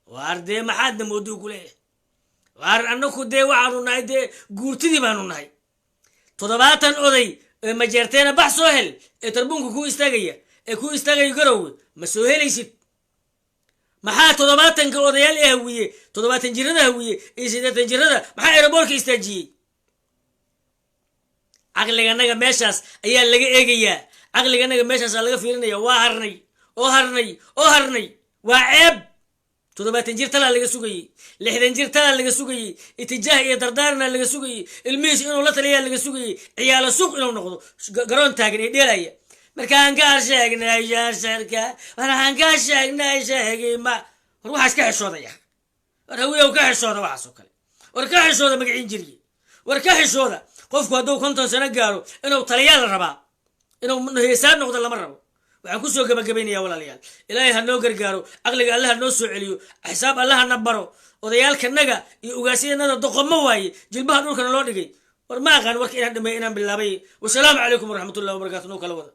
A: Waar dee maxaadna mooduu ku leeyahay? Waar annaku dee waxaanu nahay dee guurtidii baanu nahay. 70 oday ee Majeerteena bax soo hel ee tarbuunka kuu istaagaya, ee kuu istaagaya Garowe, ma soo helaysid. Maxaa 70-ka odayaal ee Hawiye, 70 jirada Hawiye iyo 80 jirada, maxaa airportka istaajiyey? Caqliganaga meeshaas ayaa laga eegayaa, caqliganaga meeshaasaa laga fiirinaya. Waa harnay oo harnay oo harnay. Waa ceeb. 70 jir talaa laga sugayey, 60 jir talaa laga sugayey, itijaah iyo dardaarna laga sugayey, ilmihiis inuu la taliyaa laga sugayey. Ciyaalo suuq inuu noqdo garoon taagan ee dheelaya. Markaan kaa sheegnay sharsharka, markaan kaa sheegnay sheegima. War waxaas ka xishoodaya. War Hawiyow, ka xishooda waxaas oo kale. War ka xishooda magaciin jiriye. War ka xishooda. Qofku hadduu 50 sano gaaro inuu taliyaa la rabaa, inuu heesaan noqdo lama rabo. Waxaan kusoo gabagabaynaya, walaalayaal, Ilaahay ha noo gargaaro, caqliga Alle ha noo soo celiyo, xisaab Alle hana baro. Odayaalkanaga iyo ugaasyanada doqomo waaye, jilbaha dhulkana loo dhigay. War ma aqaan warka inaan dhameey inaan bilaabay. Wasalaamu calaykum waraxmatullahi wabarakatu. Noo kala wada.